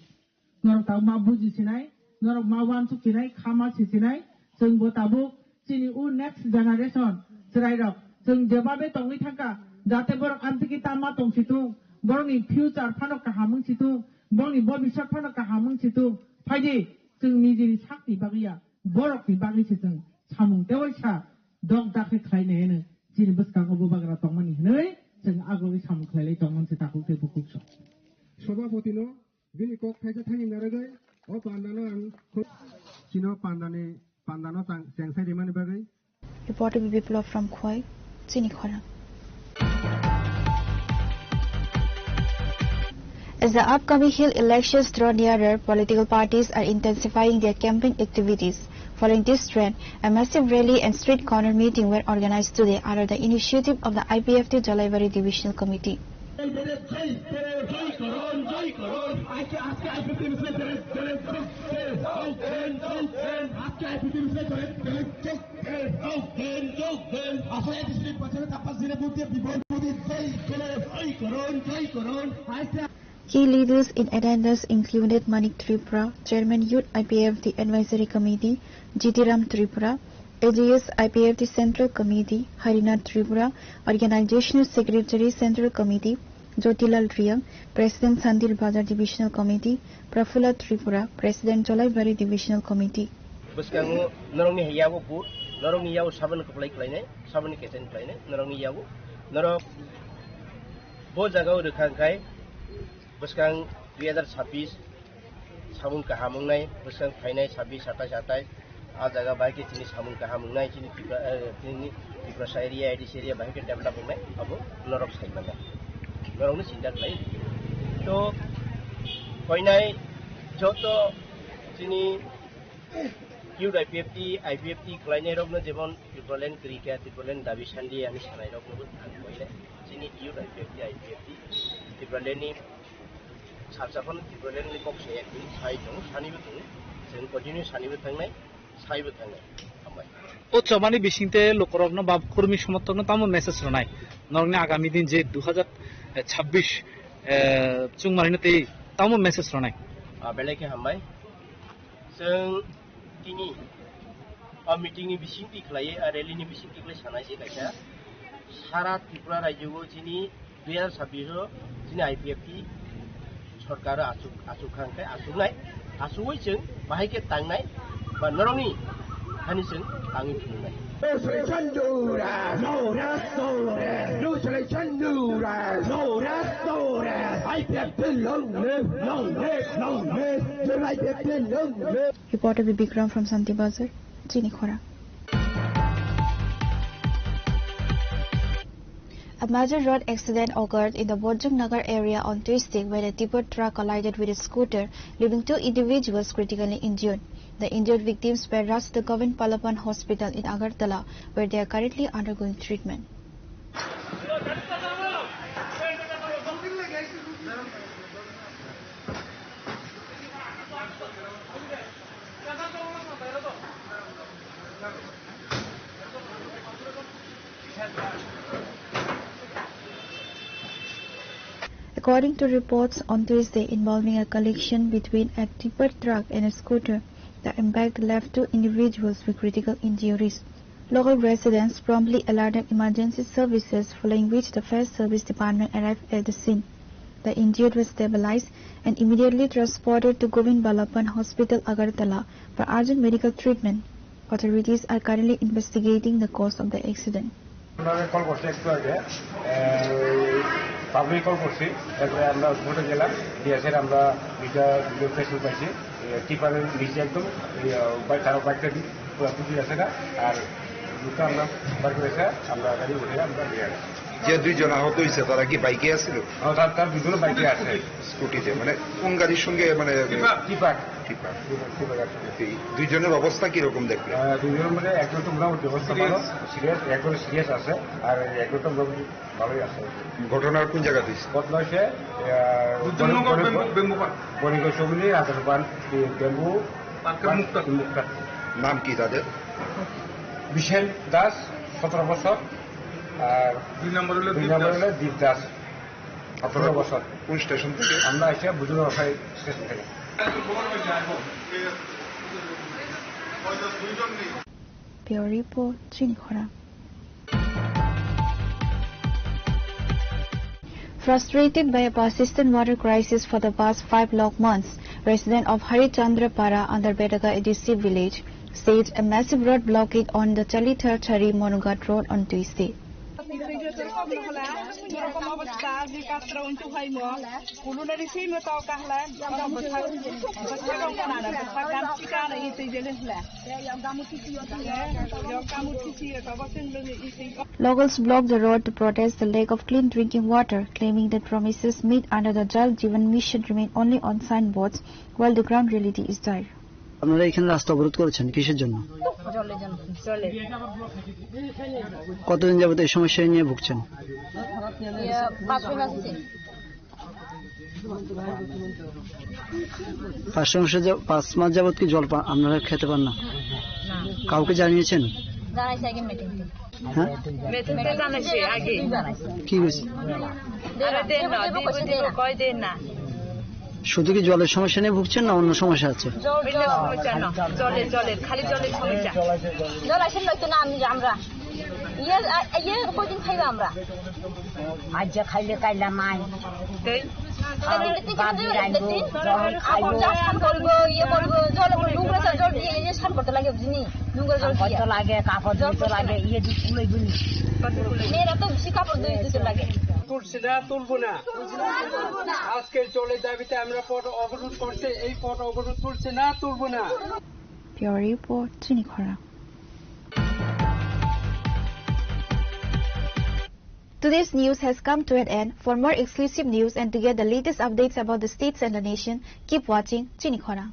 Norok tabuk ma buji sinai, norok ma uansuk sinai, kha ma si sinai, chwngbo tabuk chini o next generation chwrairok chwng jebabe tongwi thangkha, jate borok amtwkhe tama tongsitung, borokni future phano kaham wngsitung, borokni bobiswt phano kaham wngsitung. Phaidi chwng nijini sakni bagwi ya, borokni bagwi se chwng samung tewaisa dok dakhe khlainai hwnwi chini bwskango bubagra tongmani hwnwi chwng agogwi samung khlailai tongmani se takhuk tei bukhuk song. Sabhapatino bini kok thaisa thani narwgwi o pandano ang chino pandani, pandano chang-, chengsai rimani bagwi. Reporter Biplab from Khowai, Chini Khorang. As the upcoming hill elections draw nearer, political parties are intensifying their campaign activities. Following this trend, a massive rally and street corner meeting were organized today under the initiative of the I P F T Jolaibari Divisional Committee. Key leaders in attendance included Manik Tripura, Chairman Youth I P F T Advisory Committee, Jitiram Tripura, A G S I P F T Central Committee, Harinath Tripura, Organizational Secretary Central Committee, Jyotilal Riang, President Santir Bazar Divisional Committee, Prafulla Tripura, President Jolaibari Divisional Committee. Bwskango norokni yago vote, norokni yago saboni kwplai khlainai, saboni kechaini khlainai, norokni yago. Norok bo jagao rwkha hwnkhe bwskang dui hazar chhabbish samung kaham wngnai, bwskang phainai chhabbish, satais, atais, a jaga bahai khe chini samung kaham wngnai, chini Tripura, eh, chini Tiprasa area, A D C area bahai khe develop wngnai, abo norok sai manya. Norokno chinta khlai. To, phainai joto chini Youth I P F T, I P F T khlainairokno jemon Tipraland kwrwi kha, Tipraland dabi sandi ani sanairoknobo ang koile. Chini Youth I P F T, I P F T, Tipralandni salsa phano Tipralandni kok saya kwrwi sai tongo, sanibo tongo. Chwng continue sanibo thangnai, saibo thangnai. Hambai. O chobani bisingte lukurokno ba kurmi somorthokno tamo message rwnai? Norokni agami din je dui hazar chhabbish, eh, chwngmarino tei tamo message rwnai? Ah, belai khe hambai. Chwng tini o meeting ni bising tikhlai, a rally ni bising tikhlai sanai se kaisa sara Tripura rajyo o chini dui hazar chhabbish o chini I P F T sorkar o achuk, achuk kha hwnkhe achuknai, achugwi chwng bahai khe tangnai ba norokni hani chwng tangwi phunuknai. Resolution jora, jora, jora. Resolution jora, jora, jora. I P F T long live, long live, long live. I P F T long live. Reporter Bibikram from Santi Bazar, Chini Khorang. Major road accident occurred in the Bojong Nagar area on Tuesday when a tipper truck collided with a scooter, leaving two individuals critically injured. The injured victims were rushed to Govind Ballabhan Hospital in Agartala, where they are currently undergoing treatment. According to reports on Tuesday involving a collision between a tipper truck and a scooter, the impact left two individuals with critical injuries. Local residents promptly alerted emergency services, following which the fire service department arrived at the scene. The injured were stabilized and immediately transported to Govind Ballabhan Hospital, Agartala, for urgent medical treatment. Authorities are currently investigating the cause of the accident. আমরা কল করছে একটু আগে, public call করছি, এরপরে আমরা স্পটে গেলাম, গিয়ে এসে আমরা দুইটা দুটো পেশেন্ট পাইছি। টিপারের নিচে একদম এই, আহ, বাইক, খারাপ বাইকটা দিয়ে পুরো পুকুরে আছে না, আর দুটো আমরা বার করে এসে আমরা গাড়ি উঠে আমরা নিয়ে আসছি। যে দুইজন আহত হয়েছে, তারা কি বাইকে আছিল? ও, তার, তার দুজনও বাইকে আছে। স্কুটিতে, মানে কোন গাড়ির সঙ্গে, মানে tipper. Tipper. Tipper. Tipper, tipper আছে। এই দুইজনের অবস্থা কিরকম দেখলে? আহ, দুইজনের মধ্যে একজন তো মোটামুটি অবস্থা ভালো, সিরিয়াস, একজন সিরিয়াস আছে, আর একজন তো মোটামুটি ভালোই আছে। ঘটনার কোন জায়গাতে হয়েছে? ঘটনা হচ্ছে, আহ, বুদ্ধনগর বণিক-, বেম্বু, বেম্বু পার্ক। বণিকগঞ্জ সমিতি, রাজারবান, এই বেম্বু পার্কের পার্ক, মুখটা। মুখটা। নাম কি তাদের? বিশেন দাস, সতেরো বছর, আর দুই নম্বর হলো দুই দীপ নম্বর দাস। হলো দীপ দাস, আঠারো বছর। কোন স্টেশন থেকে? আমরা এসে বুঝুন স্টেশন থেকে। Bureau Report, Chini Khorang. Frustrated by a persistent water crisis for the past five long months, residents of Harichandra Para under Betaga A D C village staged a massive road blockade on the Chalitharthari Monughat road on Tuesday. Locals blocked the road to protest the lack of clean drinking water, claiming that promises made under the Jal Jeevan Mission remain only on signboards, while the ground reality is dire. আপনারা এখানে রাস্তা অবরোধ করেছেন কিসের জন্য? জলের জন্য, জলের। কতদিন যাবত এই সমস্যা নিয়ে ভুগছেন? ইয়ে, পাঁচ ছয় মাস হচ্ছে। পাঁচ মাস যা-, পাঁচ মাস যাবত কি জল পা-, আপনারা খেতে পান না? না। কাউকে জানিয়েছেন? জানাইছি আগে মিটিং। হ্যাঁ? মিটিং তো জানাইছি আগে। কি হয়েছে? আরে দেন না, দিব, দিব, কয় দেন না। শুধু কি জলের সমস্যা নিয়ে ভুগছেন না অন্য সমস্যা আছে? জল, অন্য জল। সমস্যা না, জলের, জলের, খালি জলের সমস্যা। জল আসেন নয়তো না আমি, আমরা। ইয়ে, আ, ইয়ে কয়দিন খাইবো আমরা? আজ যে খাইলে কাইলা নাই। তাই? আর বাদ দিয়ে আনবো, জল খাইবো। কাপড় যা স্নান করবো, ইয়ে করবো, জল নোংরা জল, জল দিয়ে, এই যে স্নান করতে লাগে, বুঝলি? নোংরা জল দিয়ে। কত লাগে, কাপড় ধুতে লাগে, ইয়ে দিয়ে কুলোই বুনি। মেয়েরা তো বেশি কাপড় ধুয়ে দিতে লাগে। তুলছি না, তুলবো না। আজকে জলের দাবিতে আমরা পথ অবরোধ করছি, এই পথ অবরোধ তুলছি না, তুলবো না। Bureau Report, Chini Khorang. Today's news has come to an end. For more exclusive news and to get the latest updates about the states and the nation, keep watching Chini Khorang.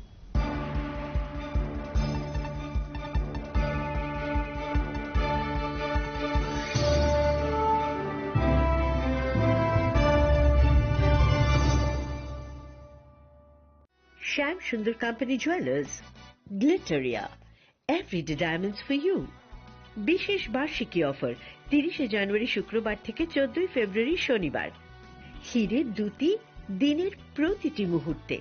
Shyam Sundar Company Jewelers, Glitteria, Everyday Diamonds for You। বিশেষ বার্ষিকী অফার, তিরিশে জানুয়ারি শুক্রবার থেকে চোদ্দই ফেব্রুয়ারি শনিবার। হিরে দ্যুতি দিনের প্রতিটি মুহূর্তে,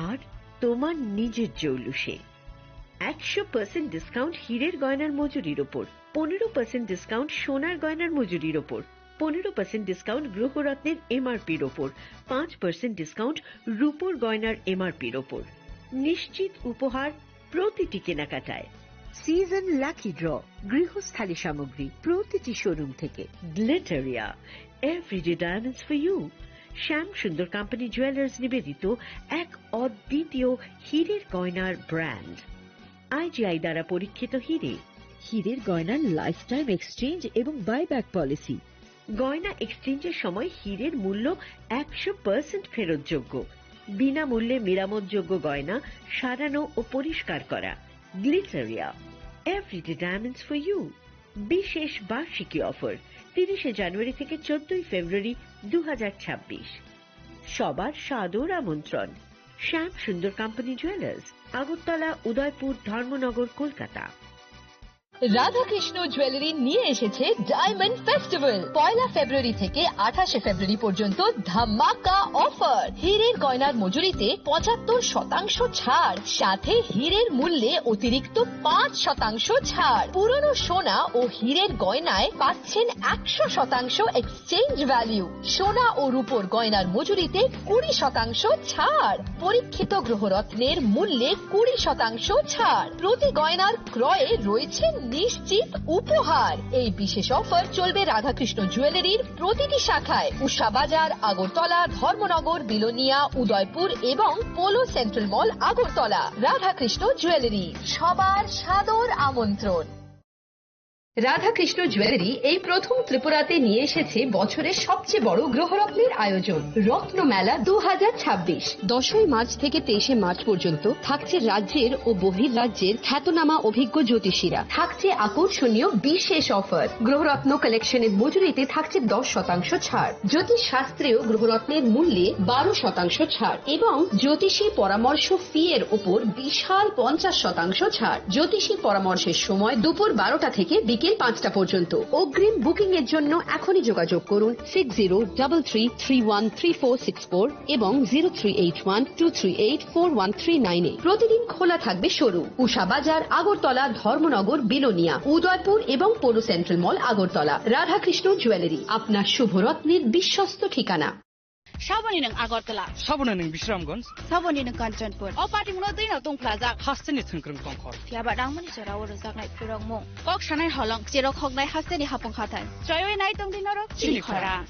আর তোমার নিজের জৌলুসে। একশো পার্সেন্ট ডিসকাউন্ট হীরের গয়নার মজুরির ওপর, পনেরো পার্সেন্ট ডিসকাউন্ট সোনার গয়নার মজুরির ওপর, পনেরো পার্সেন্ট ডিসকাউন্ট গ্রহরত্নের এমআরপির ওপর, পাঁচ পার্সেন্ট ডিসকাউন্ট রূপোর গয়নার এমআরপির ওপর। নিশ্চিত উপহার প্রতিটি কেনাকাটায়। সিজন লাকি ড্র, গৃহস্থালী সামগ্রী প্রতিটি শোরুম থেকে। গ্লিটারিয়া, Everyday Diamonds for You। Shyam Sundar company jewellers নিবেদিত এক অদ্বিতীয় হীরের গয়নার ব্র্যান্ড। আইজিআই দ্বারা পরীক্ষিত হীরে। হীরের গয়নার লাইফ টাইম এক্সচেঞ্জ এবং বাইব্যাক পলিসি। গয়না এক্সচেঞ্জের সময় হীরের মূল্য একশো পার্সেন্ট ফেরতযোগ্য। বিনামূল্যে মেরামতযোগ্য গয়না সারানো ও পরিষ্কার করা। Glyceria, Everyday Diamonds for You। বিশেষ বার্ষিকী অফার, তিরিশে জানুয়ারি থেকে চোদ্দই ফেব্রুয়ারি দু হাজার ছাব্বিশ। সবার সাদর আমন্ত্রণ। শ্যাম সুন্দর কোম্পানি জুয়েলার্স, আগরতলা, উদয়পুর, ধর্মনগর, কলকাতা। রাধাকৃষ্ণ জুয়েলারি নিয়ে এসেছে ডায়মন্ড ফেস্টিভ্যাল। পয়লা ফেব্রুয়ারি থেকে আঠাশে ফেব্রুয়ারি পর্যন্ত ধামাকা অফার। হীরের গয়নার মজুরিতে পঁচাত্তর শতাংশ ছাড়, সাথে হীরের মূল্যে অতিরিক্ত পাঁচ শতাংশ ছাড়। পুরনো সোনা ও হীরের গয়নায় পাচ্ছেন একশো শতাংশ এক্সচেঞ্জ ভ্যালু। সোনা ও রূপোর গয়নার মজুরিতে কুড়ি শতাংশ ছাড়। পরীক্ষিত গ্রহরত্নের মূল্যে কুড়ি শতাংশ ছাড়। প্রতি গয়নার ক্রয়ে রয়েছে নিশ্চিত উপহার। এই বিশেষ অফার চলবে রাধাকৃষ্ণ জুয়েলারির প্রতিটি শাখায়, উষা বাজার, আগরতলা, ধর্মনগর, বিলোনিয়া, উদয়পুর এবং পোলো সেন্ট্রাল মল, আগরতলা। রাধাকৃষ্ণ জুয়েলারি, সবার সাদর আমন্ত্রণ। রাধাকৃষ্ণ জুয়েলারি এই প্রথম ত্রিপুরাতে নিয়ে এসেছে বছরের সবচেয়ে বড় গ্রহরত্নের আয়োজন, রত্নমেলা দু হাজার ছাব্বিশ। দশই মার্চ থেকে তেইশে মার্চ পর্যন্ত থাকছে রাজ্যের ও বহির রাজ্যের খ্যাতনামা অভিজ্ঞ জ্যোতিষীরা। থাকছে আকর্ষণীয় বিশেষ অফার। গ্রহরত্ন কালেকশনের মজুরিতে থাকছে দশ শতাংশ ছাড়। জ্যোতিষ শাস্ত্রেও গ্রহরত্নের মূল্যে বারো শতাংশ ছাড় এবং জ্যোতিষী পরামর্শ ফি এর ওপর বিশাল পঞ্চাশ শতাংশ ছাড়। জ্যোতিষী পরামর্শের সময় দুপুর বারোটা থেকে বিকেল পাঁচটা পর্যন্ত। অগ্রিম বুকিং এর জন্য এখনই যোগাযোগ করুন six zero double three three one three four six four এবং zero three eight one two three eight four one three nine এ। প্রতিদিন খোলা থাকবে শোরুম। উষা বাজার, আগরতলা, ধর্মনগর, বিলোনিয়া, উদয়পুর এবং পৌর সেন্ট্রাল মল, আগরতলা। রাধাকৃষ্ণ জুয়েলারি, আপনার শুভরত্নের বিশ্বস্ত ঠিকানা। Saboni nwng Agartala. Saboni nwng Bisramganj. Saboni nwng Kanchanpur. O party mungno twi no tongphlajak. Hasteni thwngkwrwng tongkhor. Phiya ba nangmani jora o rwjaknai phirokmung. Kok sanai holong, cherok hoknai hasteni hapung hathai. Choiwi nai tongdi norok chini khorang.